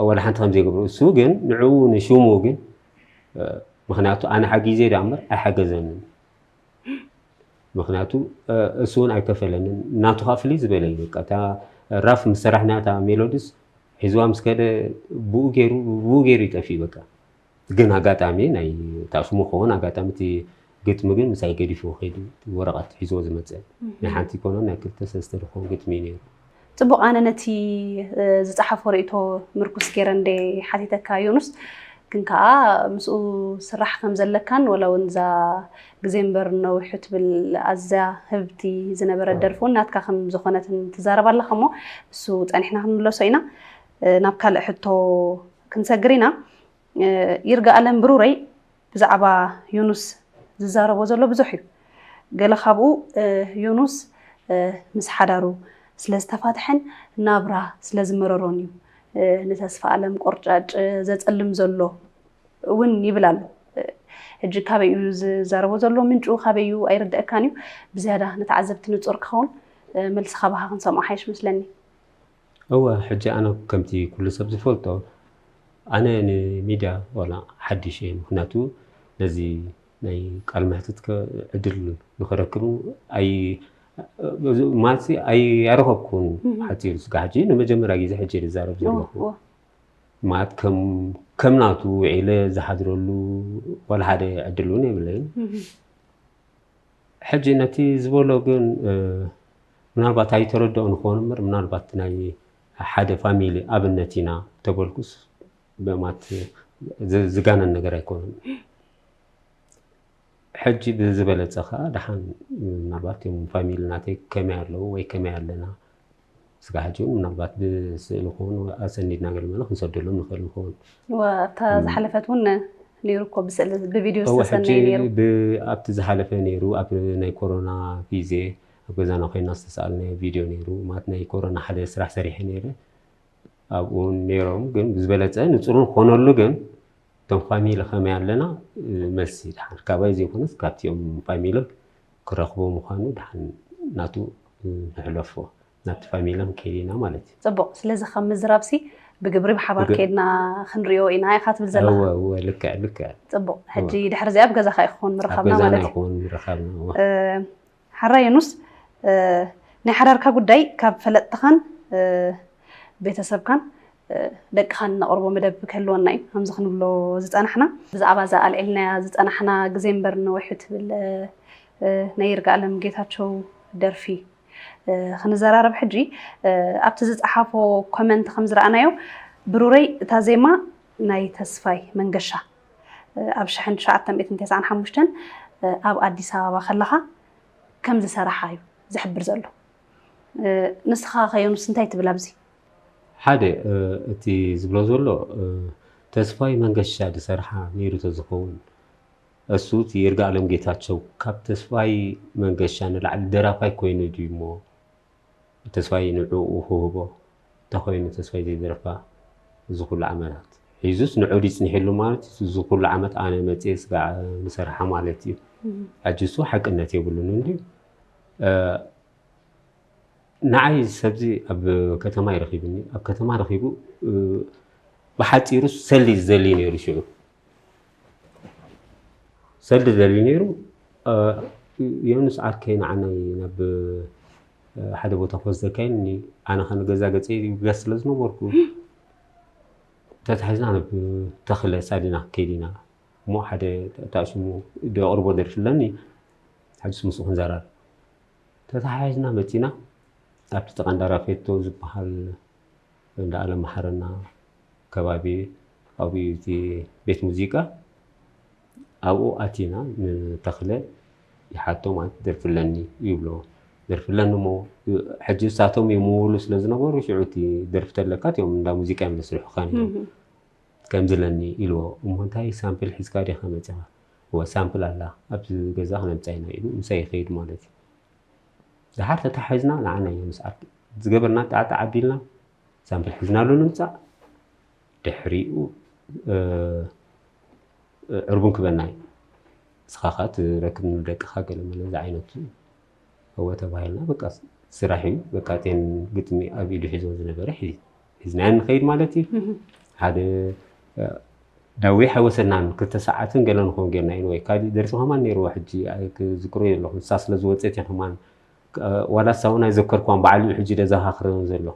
ዋላ ሓንቲ ከም ዘይገብሮ፣ እሱ ግን ንዕኡ ንሽሙ ግን፣ እ፣ ምኽንያቱ ኣነ ሓጊዘ ደኣ እምበር ኣይሓገዘንን። ምኽንያቱ፣ እ፣ እሱ እውን ኣይከፈለንን። ናቱ ኸኣ ፍልይ ዝበለ እዩ። በቃ እታ ራፍ ምስ ሰራሕና እታ ሜሎዲስ ሒዝዋ ምስ ከደ ብኡ ገይሩ፣ ብኡ ገይሩ ይጠፍእ በቃ። ግን ኣጋጣሚ ናይ ታስሙ ክኸውን ኣጋጣሚ እቲ ግጥሚ ግን ምሳይ ገዲፍዎ ከይዱ፣ ወረቐት ሒዝዎ ዝመጸ። ናይ እህ። ሓንቲ ይኮነ ናይ ክልተ ሰለስተ ድኾን ግጥሚ እዩ ነይሩ። ጽቡቕ፣ ኣነ ነቲ፣ እ፣ ዝጸሓፎ ርእይቶ ምርኩስ ገይረ እንደ ሓቲተካ ዮኑስ፣ ግን ከዓ ምስኡ ስራሕ ከም ዘለካን ወላ እውን እዛ ግዜ እምበር ነዊሑ ትብል ኣዝያ ህብቲ ዝነበረት ደርፊ እውን ናትካ ከም ዝኾነትን ትዛረብ ኣለኻ። እሞ እሱ ጸኒሕና ክንምለሶ ኢና። ናብ ካልእ ሕቶ ክንሰግር ኢና። ይርጋ ኣለም ብሩረይ ብዛዕባ ዮኑስ ዝዛረቦ ዘሎ ብዙሕ እዩ። ገለ ካብኡ ዮኑስ ምስ ሓዳሩ ስለ ዝተፋትሐን ናብራ ስለ ዝመረሮን እዩ ንተስፋ ኣለም ቆርጫጭ ዘጸልም ዘሎ እውን ይብል ኣሎ። ሕጂ ካበይ እዩ ዝዛረቦ ዘሎ፣ ምንጩ ካበይ እዩ ኣይርደኣካን እዩ። ብዝያዳ ንተዓዘብቲ ንጹር ክኸውን መልሲ ካባኻ ክንሰምዖ ሓይሽ መስለኒ። እወ፣ ሕጂ ኣነ ከምቲ ኩሉ ሰብ ዝፈልጦ ኣነ ንሚድያ ዋላ ሓድሽ እየ። ምክንያቱ ነዚ ናይ ቃል መሕትት ዕድል ንክረክብ ኣይ ማለት ኣያረከብኩን ሓፂሩ ስጋ ሕጂ ንመጀመርያ ግዜ ሕጂ ዝዛረብ ዘለኹ ማለት ከም ናቱ ውዒለ ዝሓድረሉ ዋላ ሓደ ዕድል እውን የብለይን። ሕጂ ነቲ ዝበሎ ግን ምናልባት ኣይተረድኦ ንኾን እምበር ምናልባት ናይ ሓደ ፋሚሊ ኣብነት ኢና ተበልኩስ በማት ዝጋነን ነገር ኣይኮነን። ሕጂ ብዝበለፀ ከዓ ደሓን ምናልባት እዮም ፋሚሊ ናተይ ከመይ ኣለዉ ወይ ከመይ ኣለና ስጋ ሕጂ እውን ምናልባት ብስእሊ ክኾኑ ኣሰኒድና ገለ መለ ክንሰደሎም ንኽእል ንኸውን። ኣብታ ዝሓለፈት እውን ነይሩ እኮ ብስእሊ ብቪድዮ ዝተሰነየ ነይሩ። ኣብቲ ዝሓለፈ ነይሩ ኣብ ናይ ኮሮና ግዜ ኣብ ገዛና ኮይና ዝተሰኣልናዮ ቪድዮ ነይሩ ማለት ናይ ኮሮና ሓደ ስራሕ ሰሪሐ ነይረ ኣብኡ ነይሮም ግን ብዝበለፀ ንፅሩን ክኾነሉ ግን እቶም ፋሚሊ ከመይ ኣለና መልሲ ድሓር ካባይ ዘይኮነስ ካብቲኦም ፋሚሊ ክረኽቦ ምዃኑ ድሓን ናቱ ንሕለፎ ናብቲ ፋሚሎም ከይድ ኢና ማለት እዩ። ፅቡቕ። ስለዚ ካብ ምዝራብሲ ብግብሪ ብሓባር ከይድና ክንሪኦ ኢና ኢኻ ትብል ዘለኻ። እወ እወ ልክዕ ልክዕ። ፅቡቕ። ሕጂ ድሕሪ እዚኣ ኣብ ገዛኻ ኢኹን ምርኻብና ማለት እዩ። ይኹን ምርኻብና። እወ። ሓራይ ዮኑስ፣ ናይ ሓዳርካ ጉዳይ ካብ ፈለጥትኻን ቤተሰብካን ደቅኻን ነቕርቦ መደብ ክህልወና እዩ። ከምዚ ክንብሎ ዝጸናሕና፣ ብዛዕባ እዛ ኣልዒልናያ ዝጸናሕና ግዜ እምበር ነዊሑ ትብል ናይ ይርጋኣለም ጌታቸው ደርፊ ክንዘራረብ ሕጂ ኣብቲ ዝጸሓፎ ኮመንት ከም ዝረኣናዮ ብሩረይ እታ ዜማ ናይ ተስፋይ መንገሻ ኣብ ሽሕን ትሽዓተ ሚእትን ተስዓን ሓሙሽተን ኣብ ኣዲስ ኣበባ ከለኻ ከም ዝሰራሓ እዩ ዝሕብር ዘሎ። ንስኻ ከ ዮኑስ እንታይ ትብል ኣብዚ? ሓደ እቲ ዝብሎ ዘሎ ተስፋይ መንገሻ ዝሰርሓ ነይሩ ተዝኸውን እሱ እቲ ይርጋኣለም ጌታቸው ካብ ተስፋይ መንገሻ ንላዕሊ ደራፋይ ኮይኑ ድዩ እሞ ተስፋይ ንዕኡ ክህቦ እንተኾይኑ ተስፋይ ዘይደረፋ እዚ ኩሉ ዓመታት ሒዙስ ንዑ ድዩ ፅኒሕሉ ማለት እዩ እዚ ኩሉ ዓመት ኣነ መፅየ ስጋዕ ንሰርሓ ማለት እዩ ሕጂ እሱ ሓቅነት የብሉን እንድዩ ንዓይ ሰብዚ ኣብ ከተማ ይረኺብኒ ኣብ ከተማ ረኺቡ ብሓፂሩ ሰሊ ዝደሊ ነይሩ ሽዑ ሰልዲ ደልዩ ነይሩ ዮኑስ ዓርከይ ንዓናይ ናብ ሓደ ቦታ ክወስደካ ኢልኒ ኣነ ከ ንገዛ ገፀይ ይብገስ ስለ ዝነበርኩ ተታሒዝና ናብ ተኽለ ሳዲና ከይድ ኢና እሞ ሓደ እታ ሽሙ ደቕርቦ ደርፊ ኣለኒ ሕጅስ ምስኡ ክንዘራር ተታሓሒዝና መፂና ኣብቲ ጥቓ እንዳራፌቶ ዝበሃል እንዳ ኣለምሓረና ከባቢ ኣብኡ እቲ ቤት ሙዚቃ ኣብኡ ኣቲና ንተኽለ ይሓቶ ማለት ደርፊ ኣለኒ ይብሎ ደርፊ ኣለኒ እሞ ሕጂ እሳቶም ይምውሉ ስለ ዝነበሩ ሽዑ እቲ ደርፊ ተለካ እቲኦም እንዳ ሙዚቃ እዮም ዘስርሑኻ ነይሮም ከምዚ ኣለኒ ኢልዎ እሞ እንታይ ሳምፕል ሒዝካ ዲኻ መፂኻ እወ ሳምፕል ኣላ ኣብዚ ገዛ ክነምፃ ኢና ኢሉ ምሳይ ይኸይድ ማለት እዩ ደሓር ተታሒዝና ንዓና እዮም ምስ ዓዲ ዝገበርና ጣዕጣዕ ኣቢልና ሳምፕል ሒዝናሉ ንምፃእ ድሕሪኡ ዕርቡን ክበና እዩ ንስኻ ከዓ ትረክብ ንደቅኻ ገለ መለ ዝዓይነቱ እወ ተባሂልና በቃ ስራሕ እዩ በቃ ቴን ግጥሚ ኣብ ኢዱ ሒዞ ዝነበረ ሒዝናዮ ንኸይድ ማለት እዩ ሓደ ዳዊሕ ኣይወሰድናን ክልተ ሰዓትን ገለ ንኸውን ጌርና ኢንወይ ካሊእ ደርፊ ከማን ነይርዎ ሕጂ ክዝክሮ የለኹ ንሳ ስለ ዝወፀት እየ ከማን ዋላ እሳ እውን ኣይዘከርኳን ባዕሉ እዩ ሕጂ ደዘኻኽረን ዘሎ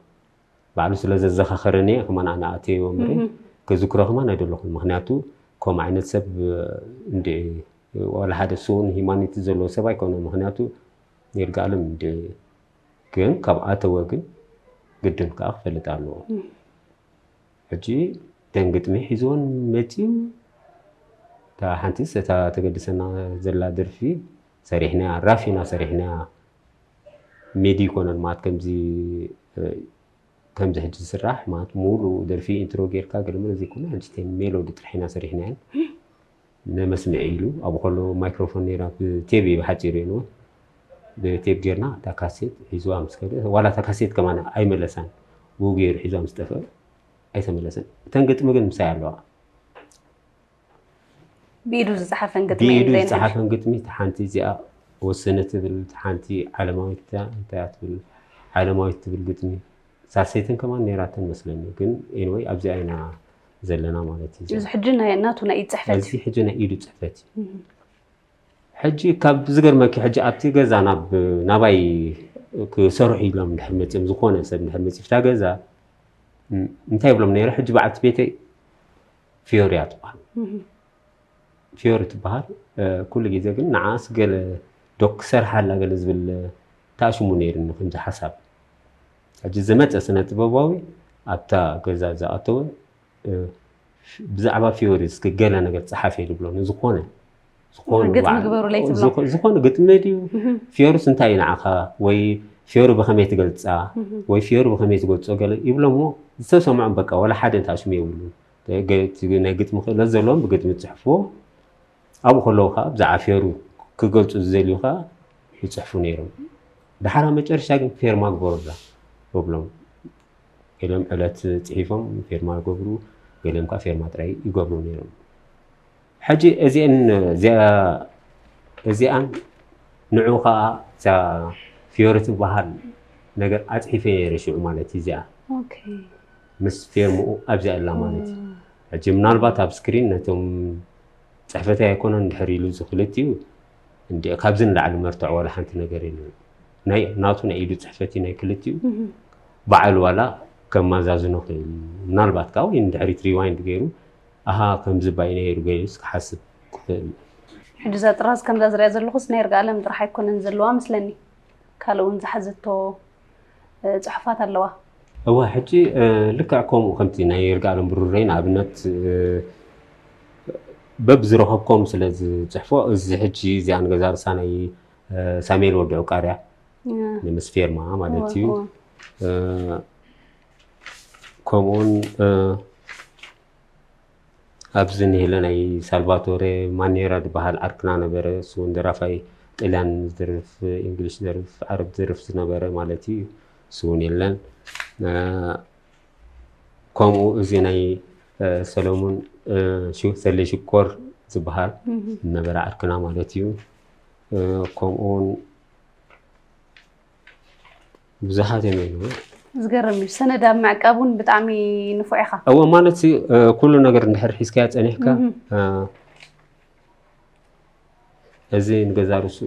ባዕሉ ስለ ዘዘኻኸረኒ እየ ከማን ኣነ ኣትየዮ እምበረ ክዝክሮ ከማን ኣይደለኹን ምክንያቱ ከምኡ ዓይነት ሰብ እንድዒ ዋላ ሓደ እሱ እውን ሂማኒቲ ዘለዎ ሰብ ኣይኮነን ምክንያቱ ይርጋኣለም እንድዒ ግን ካብ ኣተወ ግን ግድን ከዓ ክፈልጥ ኣለዎ ሕጂ እተን ግጥሚ ሒዝወን መፂኡ። እታ ሓንቲስ እታ ተገድሰና ዘላ ደርፊ ሰሪሕናያ፣ ራፊና ሰሪሕናያ። ሜዲ ይኮነን ማለት ከምዚ ከምዚ ሕጂ ዝስራሕ ማለት ሙሉ ደርፊ ኢንትሮ ጌርካ ገለመለ ዘይኮነ፣ ሕጂ ሜሎዲ ጥራሕ ኢና ሰሪሕናየን። ንመስምዒ ኢሉ ኣብኡ ከሎ ማይክሮፎን ነይራ፣ ብቴፕ እዩ ብሓፂሩ የንወ ብቴፕ ጌርና እታ ካሴት ሒዝዋ ምስ ከደ፣ ዋላ እታ ካሴት ከማን ኣይመለሳን። ብኡ ገይሩ ሒዝዋ ምስ ጠፍአ ኣይተመለሰን። እተን ግጥሚ ግን ምሳይ ኣለዋ። ብኢዱ ዝፀሓፈን ግጥሚ ብኢዱ እንታይ እንታይ? ዝፀሓፈን ግጥሚ፣ እታ ሓንቲ እዚኣ ወስነ ትብል፣ እታ ሓንቲ ዓለማዊት እያ፣ እንታይ እያ ትብል፣ ዓለማዊት ትብል ግጥሚ። ሳልሰይትን ከማን ነይራተን መስለኒ፣ ግን ኤንወይ ኣብዚኣ ኢና ዘለና ማለት እዩ። እዚ ሕጂ ናይ ናቱ ናይ ኢድ ፅሕፈት እዚ ሕጂ ናይ ኢዱ ፅሕፈት እዩ። ሕጂ ካብ ዝገርመኪ፣ ሕጂ ኣብቲ ገዛ ናብ ናባይ ክሰርሑ ኢሎም እንድሕር መፅዮም፣ ዝኾነ ሰብ እንድሕር መፅዩ ፍታ ገዛ እንታይ ይብሎም ነይረ? ሕጂ በዓልቲ ቤተይ ፊዮሪ እያ ትበሃል። ፊዮሪ ትበሃል። ኩሉ ግዜ ግን ንዓስ ገለ ዶ ክሰርሓላ ገለ ዝብል ተኣሽሙ ነይርኒ ከምዚ ሓሳብ። ሕጂ ዝመፀ ስነ ጥበባዊ ኣብታ ገዛ ዝኣተወ ብዛዕባ ፊዮሪ እስኪ ገለ ነገር ፀሓፍ እየ ዝብሎ። ንዝኾነ ዝኾነ ግጥሚ በዓል- ግበሩለይ ትብሎ። ዝኾ- ዝኾነ ግጥሚ ድዩ ፊዮሪስ እንታይ እዩ ንዓኻ ወይ ፊዮሪ ብኸመይ ትገልፃ ወይ ፊዮሪ ብኸመይ ትገልፆ ገለ ይብሎ እሞ ዝተሰምዖም በቃ ወላ ሓደ እንተኣሽሙ የብሉን። ገ- እቲ ናይ ግጥሚ ክእለት ዘለዎም ብግጥሚ ዝፅሕፍዎ ኣብኡ ከለዉ ከዓ ብዛዕባ ፊዮሪ ክገልፁ ዝደልዩ ከዓ ይፅሕፉ ነይሮም። ድሓራ መጨረሻ ግን ፌርማ ግበሩላ እብሎም። ገሊኦም ዕለት ፅሒፎም ፌርማ ይገብሩ፣ ገሊኦም ከዓ ፌርማ ጥራይ ይገብሩ ነይሮም። ሕጂ እዚአን እዚኣን ንዑ ከዓ እዛ ፊዮሪ ትበሃል ነገር ኣፅሒፈ ነይረ ሽዑ ማለት እዩ። እዚኣ ኦኬ። ምስ ፌርምኡ ኣብዚኣ ኣላ ማለት እዩ። ሕጂ ምናልባት ኣብ ስክሪን ነቶም ፅሕፈተይ ኣይኮነን እንድሕር ኢሉ እዚ ክልቲኡ እንዲ ካብዚ ንላዕሊ መርትዖ ዋላ ሓንቲ ነገር የለን። ናይ ናቱ ናይ ኢዱ ፅሕፈት እዩ ናይ ክልቲኡ። በዓል ዋላ ከማዛዝኖ ክእል እዩ። ምናልባት ከዓ ወይ ንድሕሪት ሪዋይንድ ገይሩ ኣሃ ከምዚ ባይ ነይሩ ገይሩስ ክሓስብ ክኽእል እዩ። ሕጂ እዛ ጥራዝ ከምዛ ዝሪኣ ዘለኹስ ናይ ይርጋኣለም ጥራሕ ኣይኮነን ዘለዋ መስለኒ፣ ካልእ እውን ዝሓዘቶ እ፣ ፅሑፋት ኣለዋ። እዋ ሕጂ እ፣ ልክዕ ከምኡ ከምቲ ናይ ይርጋኣለም ብሩረይ ንኣብነት እ፣ በብ ዝረኸብኮም ስለ ዝፅሕፎ እዚ ሕጂ እዚኣ ንገዛ ርሳ ናይ እ፣ ሳሙኤል ወዲ ዑቃርያ ንምስ ፌርማ ማለት እዩ። እ፣ ከምኡውን እ፣ ኣብዚ ንሄለ ናይ ሳልቫቶሬ ማኔራ ዝበሃል ዓርክና ነበረ። እሱ እውን ደራፋይ ጥልያን ዝደርፍ፣ እንግሊሽ ዝደርፍ፣ ዓረብ ዝደርፍ ዝነበረ ማለት እዩ። እሱ እውን የለን። እ፣ ከምኡ እዚ ናይ እ፣ ሰሎሙን እ፣ ሹ- ሰሌ ሽኮር ዝበሃል ዝነበረ ዓርክና ማለት እዩ። እ፣ ከምኡ እውን ብዙሓት እዮም ኣለዉ። ዝገርም እዩ። ሰነድ ኣብ ምዕቃብ እውን ብጣዕሚ ንፉዕ ኢኻ። እወ ማለት ሲ እ፣ ኩሉ ነገር እንድሕር ሒዝካያ ፀኒሕካ እ፣ እዚ ንገዛ ርሱ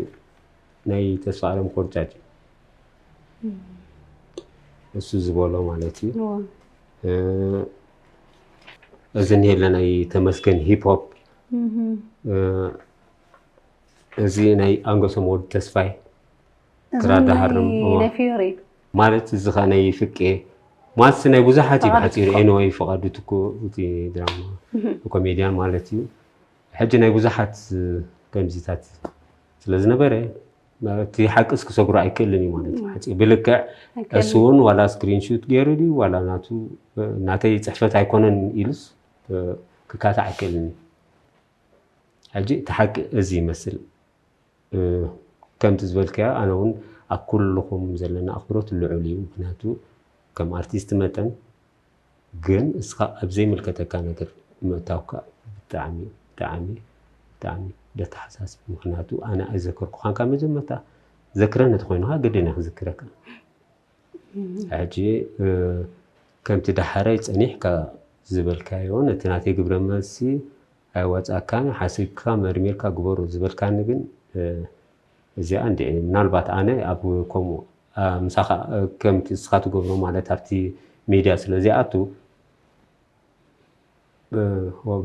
ናይ ተስፋ ኣለም ኮርጫጭ እሱ ዝበሎ ማለት እዩ። እዎ። እ፣ እዚ ንሄለ ናይ ተመስገን ሂፕ ሆፕ እ፣ እዚ ናይ ኣንገሶም ወዲ ተስፋይ እዚ ክራዳ ናይ- ሃርም፣ እዎ። ናይ ፊዮሪ እዩ። ማለት እዚ ኸዓ ናይ ፍቄ ማለት ናይ ብዙሓት እዩ ፍቓዱ ብሓፂሩ ትኩ። ኤንወይ ፍቓዱ ትኩ እቲ ድራማ ኮሜድያን ማለት እዩ። ሕጂ ናይ ብዙሓት ከምዚታት ስለ ዝነበረ እቲ ሓቅስ ክሰግሮ ኣይክእልን እዩ ማለት እዩ። ሓፂ ብልክዕ ኣይክእልን። እሱ እውን ዋላ ስክሪንሹት ገይሩ ድዩ ዋላ ናቱ ናተይ ፅሕፈት ኣይኮነን ኢሉስ ክካታዕ ኣይክእልን እዩ። ሕጂ እቲ ሓቂ እዚ ይመስል። እ፣ ከምቲ ዝበልካዮ ኣነ እውን ኣብ ኩልኹም ዘለና ኣኽብሮት ልዑል እዩ። ምክንያቱ ከም ኣርቲስት መጠን ግን እስኻ ኣብ ዘይምልከተካ ነገር ምእታውካ ብጣዕሚ ብጣዕሚ ብጣዕሚ ደተሓሳስብ። ምክንያቱ ኣነ ኣይዘከርኩኻን ካብ መጀመርታ። ዘክረኒ ተኮይኑካ ግድን እየ ክዝክረካ። ሕጂ እ፣ ከምቲ ዳሓራይ ፀኒሕካ ዝበልካዮ ነቲ ናተይ ግብረ መልሲ ኣይዋፃእካን ሓሲብካ መርሚርካ ግበሮ ዝበልካኒ ግን እ፣ እዚኣ እንዲ ምናልባት ኣነ ኣብ ከምኡ እ፣ ምሳኻ እ፣ ከምቲ እስኻ ትገብሮ ማለት ኣብቲ ሚድያ ስለ ዘይኣቱ እ፣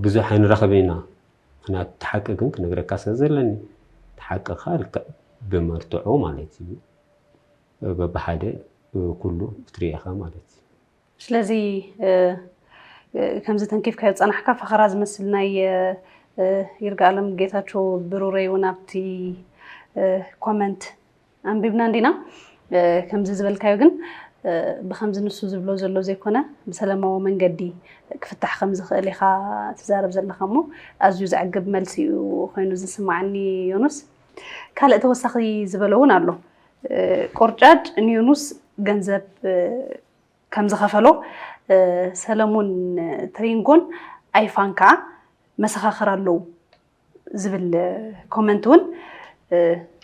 ብዙሕ ኣይንራኸብን ኢና። ምክንያቱ እቲ ሓቂ ግን ክነግረካ ስለ ዘለኒ እቲ ሓቂ ከዓ ልክዕ ብመርትዖ ማለት እዩ በብሓደ ኩሉ ክትርኢ ኢኻ ማለት እዩ። ስለዚ እ፣ ከምዚ ተንኪፍካዮ ዝጸናሕካ ፈኸራ ዝመስል ናይ ይርጋለም ጌታቸው ብሩረይ እውን ኣብቲ ኮመንት ኣንቢብና እንዲና። ከምዚ ዝበልካዮ ግን ብከምዚ ንሱ ዝብሎ ዘሎ ዘይኮነ ብሰላማዊ መንገዲ ክፍታሕ ከም ዝኽእል ኢኻ ትዛረብ ዘለኻ እሞ ኣዝዩ ዘዕግብ መልሲ እዩ ኮይኑ ዝስማዓኒ። ዮኑስ ካልእ ተወሳኺ ዝበሎ እውን ኣሎ። ቆርጫጭ ንዮኑስ ገንዘብ ከም ዝኸፈሎ ሰለሙን ትሪንጎን ኣይፋን ከዓ መሰኻኽር ኣለዉ ዝብል ኮመንት እውን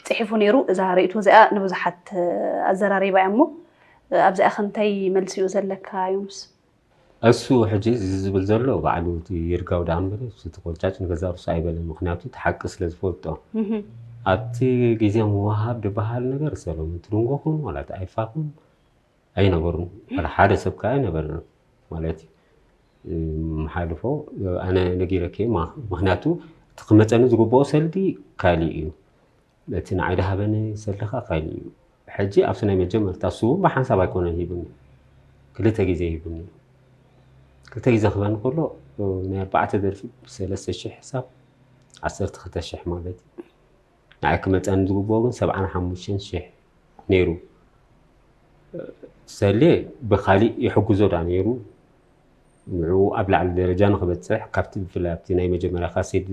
ፅሒፉ ነይሩ። እዛ ርእይቶ እዚኣ ንብዙሓት ኣዘራሪባ እያ እሞ ኣብዚኣ ከ እንታይ መልሲ እዩ ዘለካ ዮኑስ? እሱ ሕጂ እዚ ዝብል ዘሎ ባዕሉ እቲ ይርጋው ደኣ እምበር እቲ ቆርጫጭ ንገዛ ርሱ ኣይበለን። ምክንያቱ እቲ ሓቂ ስለ ዝፈልጦ ኣብቲ ግዜ ምውሃብ ዝበሃል ነገር ሰለሙን ትርንጎ ኹን ዋላ እቲ ኣይፋ ኹን ኣይነበሩን። ዋላ ሓደ ሰብ ከዓ ኣይነበረን ማለት እዩ። ምሓልፎ ኣነ ነጊረኪ ምክንያቱ እቲ ክመፀኒ ዝግብኦ ሰልዲ ካሊእ እዩ። እቲ ንዓይ ዝሃበኒ ሰልዲ ከዓ ካሊእ እዩ። ሕጂ ኣብቲ ናይ መጀመርታ እሱ እውን ብሓንሳብ ኣይኮነን ሂቡኒ፣ ክልተ ግዜ ሂቡኒ። ክልተ ግዜ ክበኒ ከሎ ናይ ኣርባዕተ ደርፊ ብሰለስተ ሽሕ ሕሳብ ዓሰርተ ክልተ ሽሕ ማለት እዩ። ንዓይ ክመፀኒ ዝግብኦ ግን ሰብዓን ሓሙሽተን ሽሕ ነይሩ። ሰሌ ብካሊእ ይሕግዞ ዳ ነይሩ። ንዕኡ ኣብ ላዕሊ ደረጃ ንክበፅሕ ካብቲ ብፍላይ ኣብቲ ናይ መጀመርያ ካሴት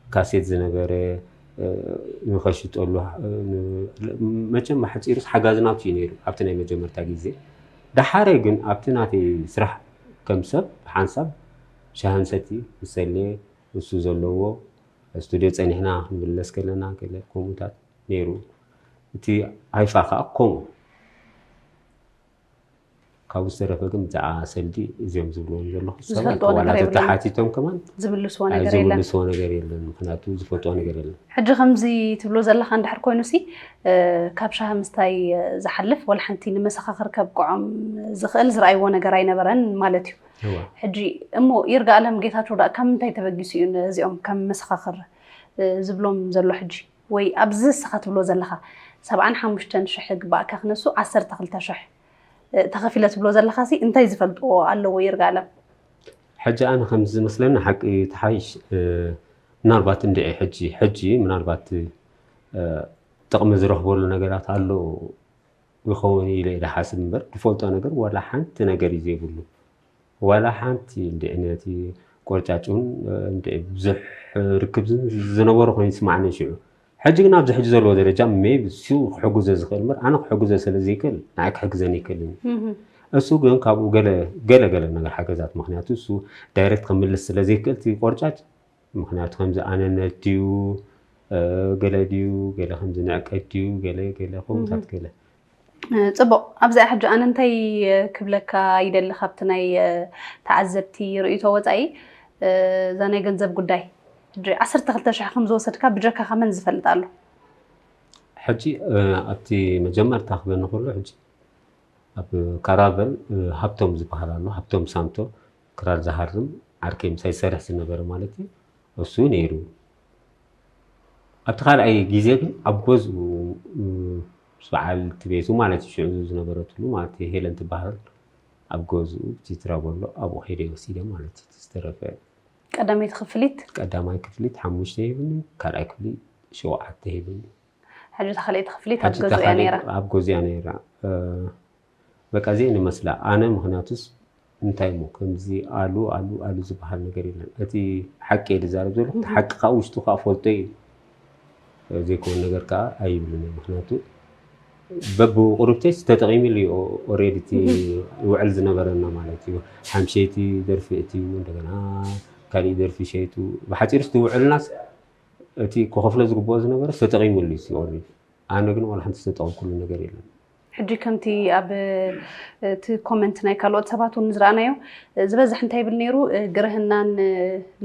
ካሴት ዝነበረ ንኸሽጠሉ መቸም ሓፂሩስ ሓጋዚ ናቱ እዩ ነይሩ ኣብቲ ናይ መጀመርታ ግዜ። ዳሓረ ግን ኣብቲ ናተይ ስራሕ ከም ሰብ ሓንሳብ ሻሂ ንሰቲ ምስ ሰሌ እሱ ዘለዎ ስቱድዮ ፀኒሕና ክንምለስ ከለና ገለ ከምኡታት ነይሩ። እቲ ሃይፋ ከዓ ከምኡ ካብኡ ዝተረፈ ግን ብዛዕባ ሰልዲ እዚኦም ዝብልዎም ዘለኹ ሰባት ዝፈልጥዎ ነገር ዋላ የብለይን። ተተሓቲቶም ከማን ዝምልስዎ ኣይ ነገር የለን። ዝምልስዎ ነገር የለን። ምክንያቱ ዝፈልጥዎ ነገር የለን። ሕጂ ከምዚ ትብሎ ዘለኻ እንድሕር ኮይኑሲ እ፣ ካብ ሻሂ ምስታይ እ፣ ዝሓልፍ ወላ ሓንቲ ንመሰኻኽር ከብቅዖም ዝኽእል ዝረኣይዎ ነገር ኣይነበረን ማለት እዩ። እዋ ሕጂ እሞ ይርጋ ኣለም ጌታቸው ዳ ካብ ምንታይ ተበጊሱ እዩ ነዚኦም ከም መሰኻኽር እ፣ ዝብሎም ዘሎ ሕጂ? ወይ ኣብዚ ንስኻ ትብሎ ዘለኻ ሰብዓን ሓሙሽተን ሽሕ ግባእካ ክነሱ ዓሰርተ ክልተ ሽሕ እ፣ ተኸፊለ ትብሎ ዘለኻ ሲ እንታይ ዝፈልጥዎ ኣለዎ ይርጋ ኣለም? ሕጂ ኣነ ከም ዝመስለኒ ሓቂ ተሓይሽ እ፣ ምናልባት እንድዒ ሕጂ ሕጂ ምናልባት እ፣ ጥቕሚ ዝረኽበሉ ነገራት ኣሎ ይኸውን ኢለ ኢለ ሓስብ እምበር ዝፈልጦ ነገር ዋላ ሓንቲ ነገር እዩ ዘይብሉ። ዋላ ሓንቲ እንድዒ ነቲ ቆርጫጭ እውን እንድዒ ብዙሕ ርክብ ዝነበሮ ኮይኑ ይስማዓኒ ሽዑ። ሕጂ ግን ኣብዚ ሕጂ ዘለዎ ደረጃ ሜቢ እሱ ክሕግዞ ዝኽእል እምበር ኣነ ክሕግዞ ስለ ዘይክእል ንዓይ ክሕግዘኒ ኣይክእልን እዩ። እሱ ግን ካብኡ ገለ ገለ ገለ ነገር ሓገዛት ምክንያቱ እሱ ዳይሬክት ክምልስ ስለ ዘይክእል እቲ ቆርጫጭ ምክንያቱ ከምዚ ኣነነት ድዩ እ፣ ገለ ድዩ ገለ ከምዚ ንዕቀት ድዩ ገለ ገለ ከምኡታት ገለ እ፣ ጽቡቕ ኣብዚኣ ሕጂ ኣነ እንታይ እ፣ ክብለካ ይደሊ ካብቲ ናይ እ፣ ተዓዘብቲ ርእይቶ ወጻኢ እ፣ እዛ ናይ ገንዘብ ጉዳይ ሕጂ ዓሰርተ ክልተ ሽሕ ከም ዝወሰድካ ብጀካኻ መን ዝፈልጥ ኣሎ? ሕጂ እ፣ ኣብቲ መጀመርታ ክበኒ ከሎ ሕጂ ኣብ ካራቨል እ፣ ሃብቶም ዝበሃል ኣሎ ሃብቶም ሳንቶ ክራር ዝሃርም ዓርከይ ምሳይ ዝሰርሕ ዝነበረ ማለት እዩ እሱ ነይሩ ኣብቲ ካልኣይ ግዜ ግን ኣብ ገዝኡ እ፣ ምስ በዓልቲ ቤቱ ማለት እዩ ሽዑ ዝነበረትሉ ማለት እዩ ሄለን ትበሃል ኣብ ገዝኡ ብቲትራ በሎ ኣብኡ ከይደ ወሲደ ማለት እዩ ዝተረፈ ቀዳመይቲ ክፍሊት ቀዳማይ ክፍሊት ሓሙሽተ ይብኒ ካልኣይ ክፍሊ ሸውዓተ ይብኒ ሕጂ እታ ካልኣይቲ ክፍሊት ኣብ ገዝኡ እያ ነይራ። ኣብ ገዝኡ እያ ነይራ እ፣ በቃ እዚአን ይመስላ ኣነ ምክንያቱስ እንታይ እሞ ከምዚ ኣሉ ኣሉ ኣሉ ዝበሃል ነገር የለን እቲ ሓቂ እየ ዝዛረብ ዘለኹ እቲ ሓቂ ከዓ ውሽጡ ከዓ ፈልጦ እዩ ዘይኮነ ነገር ከዓ ኣይብልን እየ ምክንያቱ በብቁርብተይ ተጠቂሙሉ እዩ ኦሬዲ እቲ ውዕል ዝነበረና ማለት እዩ ሓምሸይቲ ደርፊ እትዩ እንደገና ካሊእ ደርፊ ሸይቱ ብሓፂሩስ እቲ ውዕልናስ እቲ ክኸፍሎ ዝግብኦ ዝነበረ ተጠቂሙሉ እዩ ኦሬዲ ኣነ ግን ዋላ ሓንቲ ዝተጠቀምኩሉ ነገር የለን ሕጂ ከምቲ ኣብ እቲ ኮመንት ናይ ካልኦት ሰባት እውን ዝረኣናዮ ዝበዝሕ እንታይ ይብል ነይሩ ግርህናን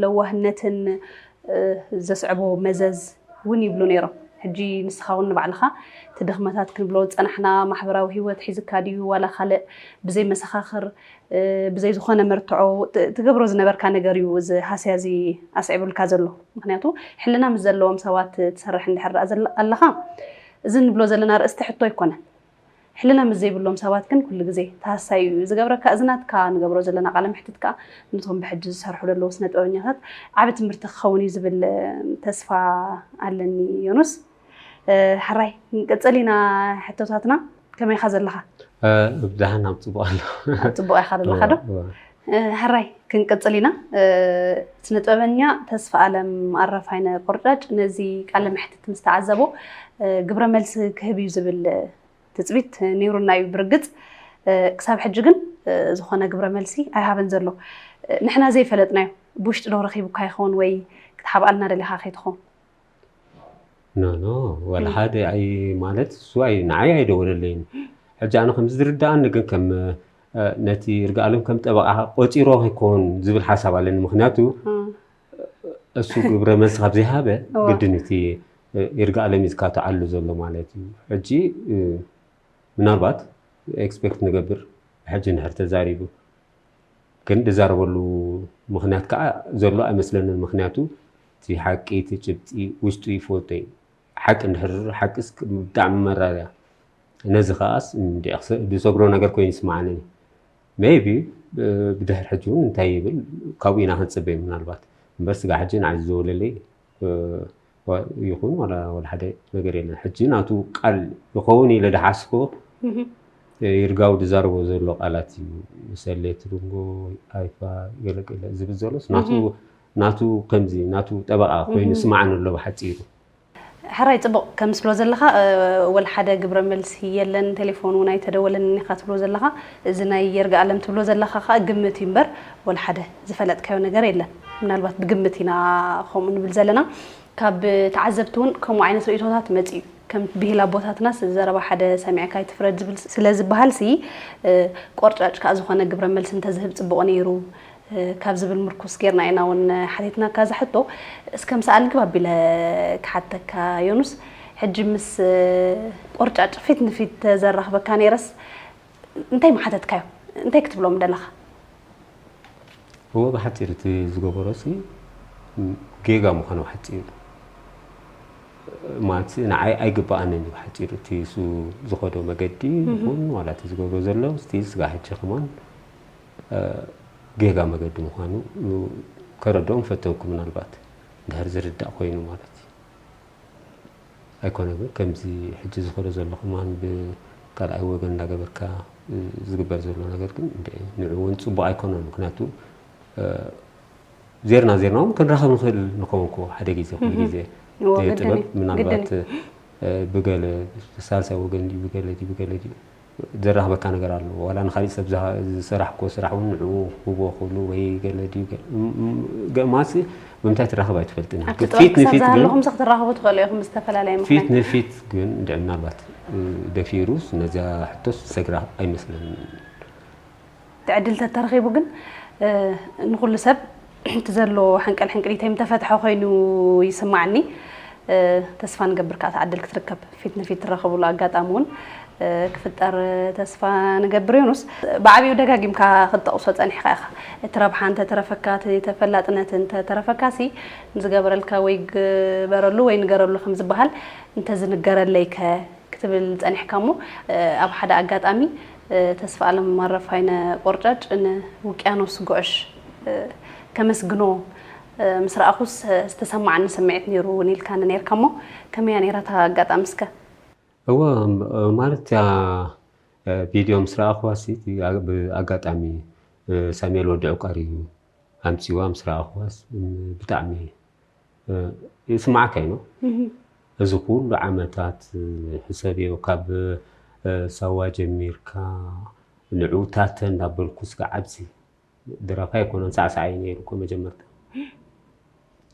ለዋህነትን ዘስዕቦ መዘዝ እውን ይብሉ ነይሮም። ሕጂ ንስኻ እውን ንባዕልኻ እቲ ድኽመታት ክንብሎ ዝፀናሕና ማሕበራዊ ህይወት ሒዝካ ድዩ ዋላ ካልእ ብዘይ መሰኻኽር ብዘይ ዝኾነ መርትዖ ትገብሮ ዝነበርካ ነገር እዩ እዚ ሃስያ እዚ ኣስዒቡልካ ዘሎ። ምክንያቱ ሕልና ምስ ዘለዎም ሰባት ትሰርሕ እንድሕር ደኣ ኣለኻ እዚ ንብሎ ዘለና ርእስቲ ሕቶ ኣይኮነን። ሕልና ምስ ዘይብሎም ሰባት ግን ኩሉ ግዜ ተሃሳዩ እዩ ዝገብረካ። እዚ ናትካ ንገብሮ ዘለና ቃለ መሕትት ከኣ ነቶም ብሕጂ ዝሰርሑ ዘለዉ ስነ ጥበበኛታት ዓቢ ትምህርቲ ክኸውን እዩ ዝብል ተስፋ ኣለኒ። ዮኑስ፣ ሕራይ ክንቅጽል ኢና ሕቶታትና። ከመይ ኢኻ ዘለኻ? ብድሓን ኣብ ጽቡቕ ኣሎ። ኣብ ጽቡቕ ኢኻ ዘለኻ ዶ? ሕራይ ክንቅጽል ኢና። ስነ ጥበበኛ ተስፋ ኣለም ኣረፋይነ ቆርጫጭ ነዚ ቃለ መሕትት ምስ ተዓዘቦ ግብረ መልሲ ክህብ እዩ ዝብል ትጽቢት ነይሩና እዩ። ብርግጽ ክሳብ ሕጂ ግን ዝኾነ ግብረ መልሲ ኣይሃበን ዘሎ። ንሕና ዘይፈለጥናዮ ብውሽጢ ዶ ረኺቡካ ይኸውን ወይ ክትሓብኣልና ደሊኻ ከይትኸውን? ኖ ኖ፣ ዋላ ሓደ ኣይ ማለት እሱ ኣይ ንዓይ ኣይደወለለይን። ሕጂ ኣነ ከም ዝርዳኣኒ ግን ከም ነቲ ይርጋኣለም ከም ጠበቃ ቆጺሮ ከይኮን ዝብል ሓሳብ ኣለኒ። ምክንያቱ እሱ ግብረ መልሲ ካብ ዘይሃበ ግድን እቲ ይርጋኣለም እዩ ዝካተዓሉ ዘሎ ማለት እዩ። ሕጂ ምናልባት ኤክስፔክት ንገብር ሕጂ እንድሕር ተዛሪቡ ግን ዝዛረበሉ ምክንያት ከዓ ዘሎ ኣይመስለንን። ምክንያቱ እቲ ሓቂ እቲ ጭብጢ ውሽጡ ይፈልጦ እዩ። ሓቂ እንድሕር ሓቂስ ብጣዕሚ መራር እያ። ነዚ ከዓስ እንዲዕ ዝሰግሮ ነገር ኮይኑ ይስማዓኒ። ሜይቢ ብድሕር ሕጂ እውን እንታይ ይብል ካብኡ ኢና ክንፅበ ምናልባት እምበር ስጋ ሕጂ ንዓይ ዝዘወለለይ ይኹን ዋላ ሓደ ነገር የለን። ሕጂ ናቱ ቃል ይኸውን ኢለ ድሓስቦ ይርጋው ዝዛረቦ ዘሎ ቃላት እዩ። ሰሌ ትርንጎ ኣይፋ ገለገለ ዝብል ዘሎስ ናቱ ናቱ ከምዚ ናቱ ጠበቃ ኮይኑ ስማዓን ኣሎ ብሓፂሩ። ሕራይ ፅቡቕ ከም ስሎ ዘለኻ ወላ ሓደ ግብረ መልሲ የለን፣ ቴሌፎን እውን ኣይተደወለንን ኢኻ ትብሎ ዘለኻ። እዚ ናይ የርጋ ኣለም ትብሎ ዘለኻ ከዓ ግምት እዩ እምበር ወላ ሓደ ዝፈለጥካዮ ነገር የለን። ምናልባት ብግምት ኢና ከምኡ ንብል ዘለና። ካብ ተዓዘብቲ እውን ከምኡ ዓይነት ርእቶታት መፂኡ እዩ። ከም ብሂል ኣቦታትናስ ዘረባ ሓደ ሰሚዕካ ኣይትፍረድ ዝብል ስለ ዝበሃል ሲ ቆርጫጭ ከዓ ዝኾነ ግብረ መልሲ እንተዝህብ ፅቡቕ ነይሩ ካብ ዝብል ምርኩስ ጌርና ኢና እውን ሓቲትናካ እዛ ሕቶ። እስከ ምስ ኣልግብ ኣቢለ ክሓተካ ዮኑስ፣ ሕጂ ምስ ቆርጫጭ ፊት ንፊት ተዘራኽበካ ነይረስ እንታይ ምሓተትካዮ? እንታይ ክትብሎም ደለኻ? እወ ብሓፂር እቲ ዝገበሮ ሲ ጌጋ ምዃኑ ብሓፂር ማለት ንዓይ ኣይግባኣንን እዩ ብሓፂር እቲ እሱ ዝኸዶ መገዲ ይኹን ዋላ እቲ ዝገብሮ ዘሎ ስቲል ስጋ ሕጂ ከማን ጌጋ መገዲ ምዃኑ ከረድኦም ፈተንኩ። ምናልባት እንድሕር ዝርዳእ ኮይኑ ማለት እዩ። ኣይኮነ ግን ከምዚ ሕጂ ዝኸዶ ዘሎ ከማን ብካልኣይ ወገን እንዳገበርካ ዝግበር ዘሎ ነገር ግን ንዑ እውን ፅቡቅ ኣይኮነን። ምክንያቱ ዜርና ዜርና እውን ክንራኸብ ንኽእል ንኸውን ኮ ሓደ ግዜ ኩሉ ግዜ ጥበብ ምናልባት ብገለ ሳልሳይ ወገን ድዩ ብገለ ድዩ ብገለ ድዩ ዘራኽበካ ነገር ኣሎ። ዋላ ንካሊእ ሰብ ዝሰራሕኮ ስራሕ እውን ንዕኡ ክህቦ ክብሉ ወይ ገለ ድዩ ማሲ ብምንታይ ትራኸብ ኣይትፈልጥን። ኣብቲ ጥበብ ክሳብ ዝሃለኹም ሲ ክትራኸቡ ትኽእሉ ኢኹም ብዝተፈላለየ ምክንያት። ፊት ንፊት ግን እንድዒ ምናልባት ደፊሩስ ነዚኣ ሕቶስ ሰግራ ኣይመስለንን። ዕድል ተተረኺቡ ግን ንኩሉ ሰብ እቲ ዘሎ ሕንቅል ሕንቅሊተይ ምተፈትሐ ኮይኑ ይስማዓኒ። ተስፋ ንገብር ከዓ እቲ ዕድል ክትርከብ ፊት ንፊት ትራኸብሉ ኣጋጣሚ እውን ክፍጠር ተስፋ ንገብር። ዮኑስ ብዓብዩ ደጋጊምካ ክትጠቕሶ ፀኒሕካ ኢኻ። እቲ ረብሓ እንተተረፈካ እቲ ተፈላጥነት እንተተረፈካ ሲ ንዝገበረልካ ወይ ግበረሉ ወይ ንገረሉ ከም ዝበሃል እንተዝንገረለይከ ክትብል ጸኒሕካ እሞ ኣብ ሓደ ኣጋጣሚ ተስፋ ኣለም ማረፋይነ ቆርጫጭ ንውቅያኖስ ጉዕሽ ከመስግኖ ምስ ረኣኹስ ዝተሰማዓኒ ስምዒት ነይሩ እውን ኢልካኒ ነይርካ እሞ ከመያ ነይራ እታ ኣጋጣሚ እስከ? እወ ማለት እቲኣ ቪድዮ ምስ ረኣኹዋ ሲ ብኣጋጣሚ ሳሙኤል ወዲ ዕቋር እዩ ኣምጺዋ ምስ ረኣኹዋስ ብጣዕሚ ይስማዓካ እዩ ነው። እዚ ኩሉ ዓመታት ሕሰብዮ ካብ ሳዋ ጀሚርካ ንዑ ታተ እንዳበልኩ ስጋዕ ኣብዚ ደራፋይ ኣይኮነን ሳዕሳዓይ ነይሩ እኮ መጀመርታ።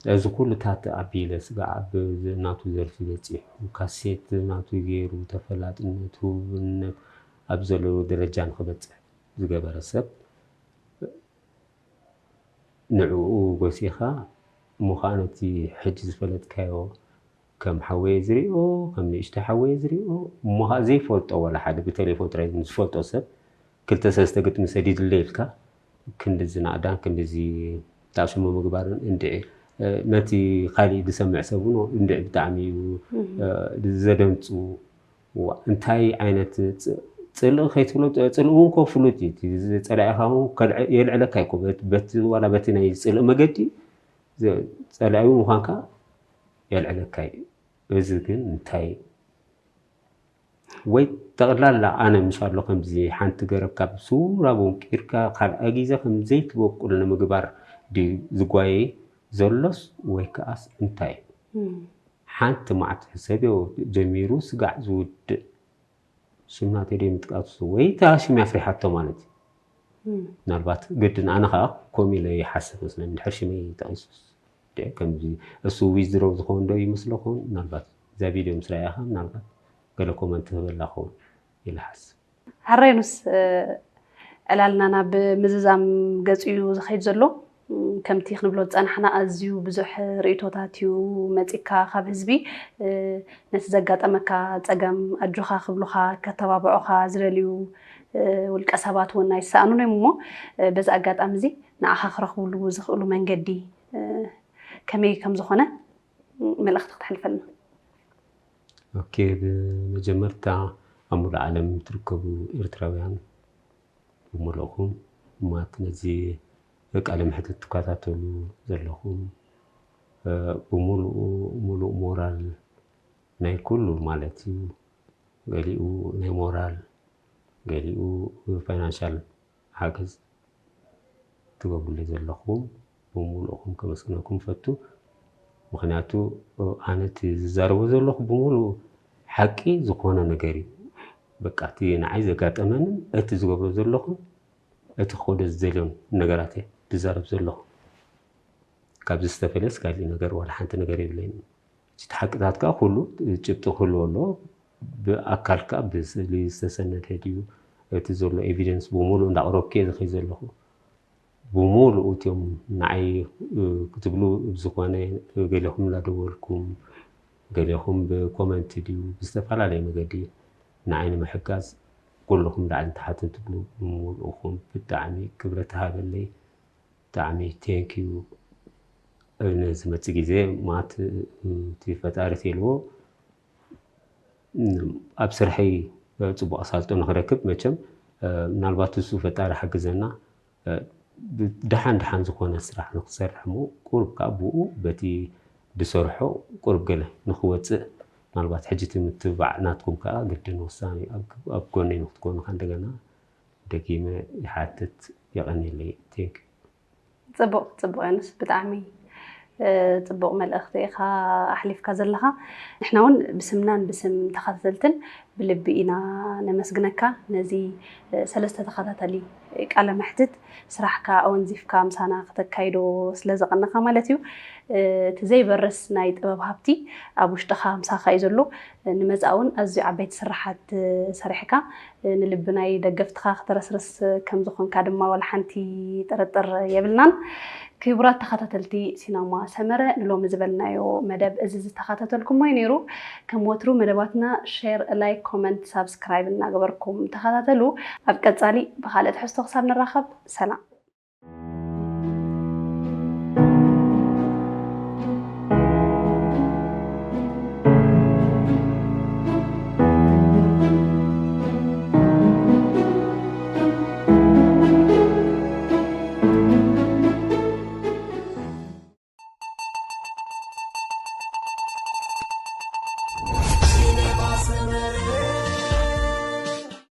እዚ ኩሉ ታተ ኣቢለ ስጋዕ ኣብ ናቱ ዘርፊ በጺሑ ካሴት ናቱ ገይሩ ተፈላጥነት ህቡብነት ኣብ ዘለዎ ደረጃ ንክበጽሕ ዝገበረ ሰብ ንዕኡ ጎሲኻ ምዃኑ እቲ ሕጂ ዝፈለጥካዮ ከም ሓወየ ዝሪኦ ከም ንእሽቶ ሓወየ ዝሪኦ እሞ ከዓ ዘይፈልጦ ዋላ ሓደ ብቴሌፎን ጥራይ ዝፈልጦ ሰብ ክልተ ሰለስተ ግጥሚ ሰዲድለይ ኢልካ ክንድዚ ናእዳን ክንድዚ ጣዕሽሙ ምግባርን እንድዒ ነቲ ካሊእ ዝሰምዕ ሰብ እውን እንድዒ ብጣዕሚ እዩ ዘደንፁ። እንታይ ዓይነት ጽልኢ ከይትብሎ፣ ጽልኢ እውን እኮ ፍሉጥ እዩ። እቲ ጸላኢኻ እውን ከልዕ-፣ የልዕለካ እዩ እኮ። በት-፣ በቲ፣ ዋላ በቲ ናይ ጽልኢ መገዲ ዘ-፣ ጸላኢ እውን ምዃንካ የልዕለካ እዩ። እዚ ግን እንታይ እዩ? ወይ ጠቕላላ ኣነ ምሻሎ ከምዚ ሓንቲ ገረብ ካብ ስውራ ቦንቂርካ ካልኣይ ግዜ ከም ዘይትበቁል ንምግባር ድዩ ዝጓየ ዘሎስ ወይ ከኣስ እንታይ እዩ? ሓንቲ መዓት ሕሰብዮ ጀሚሩ ስጋዕ ዝውድእ ሽም ናተይ ደይ ምጥቃሱ ወይ እታ ሽም ኣፍሪሓቶ ማለት እዩ። ምናልባት ግድን ኣነ ከዓ ከምኡ ኢለ ይሓስብ መስለኒ፣ እንድሕር ሽመይ ጠቒሱስ። ደ-፣ ከምዚ እሱ ዊዝድሮ ዝኸውን ዶ ይመስለኹም? ምናልባት እዛ ቪድዮ ምስ ረኣኻ ምናልባት ገለ ኮመንት ክህበላ ኸውን ኢለ ሓስብ። ሕራይ ኑስ፣ እ፣ ዕላልና ናብ ምዝዛም ገጹ እዩ ዝኸይድ ዘሎ። እም፣ ከምቲ ክንብሎ ዝጸናሕና ኣዝዩ ብዙሕ ርእይቶታት እዩ መጺካ ካብ ህዝቢ። እ፣ ነቲ ዘጋጠመካ ጸገም ኣጆኻ ክብሉኻ፣ ከተባብዑኻ ዝደልዩ፣ እ፣ ውልቀ ሰባት እውን ኣይሰኣኑን እዮም እሞ፣ እ፣ በዚ ኣጋጣሚ እዚ ንዓኻ ክረኽብሉ ዝኽእሉ መንገዲ፣ እ፣ ከመይ ከም ዝኾነ መልእኽቲ ክተሕልፈልና። ኦኬ፣ ብመጀመርታ ኣብ ሙሉእ ዓለም ትርከቡ ኤርትራውያን ብምሉእኹም፣ ማት ነዚ ቃለ መሕትት ትከታተሉ ዘለኹም፣ እ፣ ብምሉኡ፣ ሙሉእ ሞራል ናይ ኩሉ ማለት እዩ። ገሊኡ ናይ ሞራል፣ ገሊኡ ፋይናንሻል ሓገዝ ትገብሩለይ ዘለኹም ብምሉእኹም ከመስግነኩም እፈቱ። ምኽንያቱ፣ እ፣ ኣነ እቲ ዝዛረቦ ዘለኹ ብምሉኡ ሓቂ ዝኾነ ነገር እዩ። በቃ እቲ ንዓይ ዘጋጠመንን እቲ ዝገብሮ ዘለኹን እቲ ክኸዶ ዝደልዮን ነገራት እየ ዝዛረብ ዘለኹ። ካብዚ ዝተፈለየስ ካሊእ ነገር ዋላ ሓንቲ ነገር የብለይን። እቲ ሓቅታት ከዓ ኩሉ ጭብጢ ክህልዎ ኣለዎ። ብኣካል ከዓ ብስእሊ ዝተሰነደ ድዩ፣ እቲ ዘሎ ኤቪደንስ ብምሉእ እንዳቕረብኩ እየ ዝኸይድ ዘለኹ። ብምሉእ እትዮም ንዓይ፣ እ፣ ክትብሉ ብዝኾነ፣ እ፣ ገሌኹም እንዳደወልኩም፣ ገሌኹም ብኮመንት ድዩ ብዝተፈላለየ መገዲ ንዓይ ንምሕጋዝ ኩልኹም ላዕሊ ንታሕትን ትብሉ ብምሉእኹም ብጣዕሚ ክብረት ይሃበለይ። ብጣዕሚ ቴንክ ዩ። ነዚ መጽእ ግዜ ማት፣ እ፣ እቲ ፈጣሪ ተልዎ፣ እ፣ ኣብ ስርሐይ ጽቡቕ ኣሳልጦ ንኽረክብ መቸም፣ እ፣ ምናልባት እሱ ፈጣሪ ሓግዘና፣ እ፣ ብ-፣ ደሓን ደሓን ዝኾነ ስራሕ ንክሰርሕ እሞ ቁሩብ ከዓ ብኡ በቲ ድሰርሖ ቁሩብ ገለ ንክወፅእ፣ ምናልባት ሕጂ እቲ ምትብባዕ ናትኩም ከዓ ግድን ወሳኒ ኣብ፣ ኣብ ጎነይ ንክትኮኑ ከዓ እንደገና ደጊመ ይሓትት። የቐንየለይ። ቴንክ ዩ። ጽቡቕ፣ ጽቡቕ ዮኑስ፣ ብጣዕሚ፣ እ፣ ጽቡቕ መልእኽቲ ኢኻ ኣሕሊፍካ ዘለኻ። ንሕና እውን ብስምናን ብስም ተኸታተልትን ብልቢ ኢና ነመስግነካ። ነዚ፣ እ፣ ሰለስተ ተኸታታሊ ቃለ መሕትት ስራሕካ ኣወንዚፍካ ምሳና ከተካይዶ ስለ ዘቐነኻ ማለት እዩ። እ፣ እቲ ዘይበርስ ናይ ጥበብ ሃብቲ ኣብ ውሽጥኻ ምሳኻ እዩ ዘሎ። ንመጻኢ እውን ኣዝዩ ዓበይቲ ስራሓት ሰሪሕካ፣ ንልቢ ናይ ደገፍትኻ ከተረስርስ ከም ዝኾንካ ድማ ዋላ ሓንቲ ጥርጥር የብልናን። ክቡራት ተኸታተልቲ ሲነማ ሰመረ፣ ንሎሚ ዝበልናዮ መደብ እዚ ዝተኸታተልኩሞ እዩ ነይሩ። ከም ወትሩ መደባትና ሼር፣ ላይክ፣ ኮመንት፣ ሳብስክራይብ እናገበርኩም ተኸታተሉ። ኣብ ቀጻሊ ብኻልእ ትሕዝቶ ክሳብ ንራኸብ፣ ሰላም።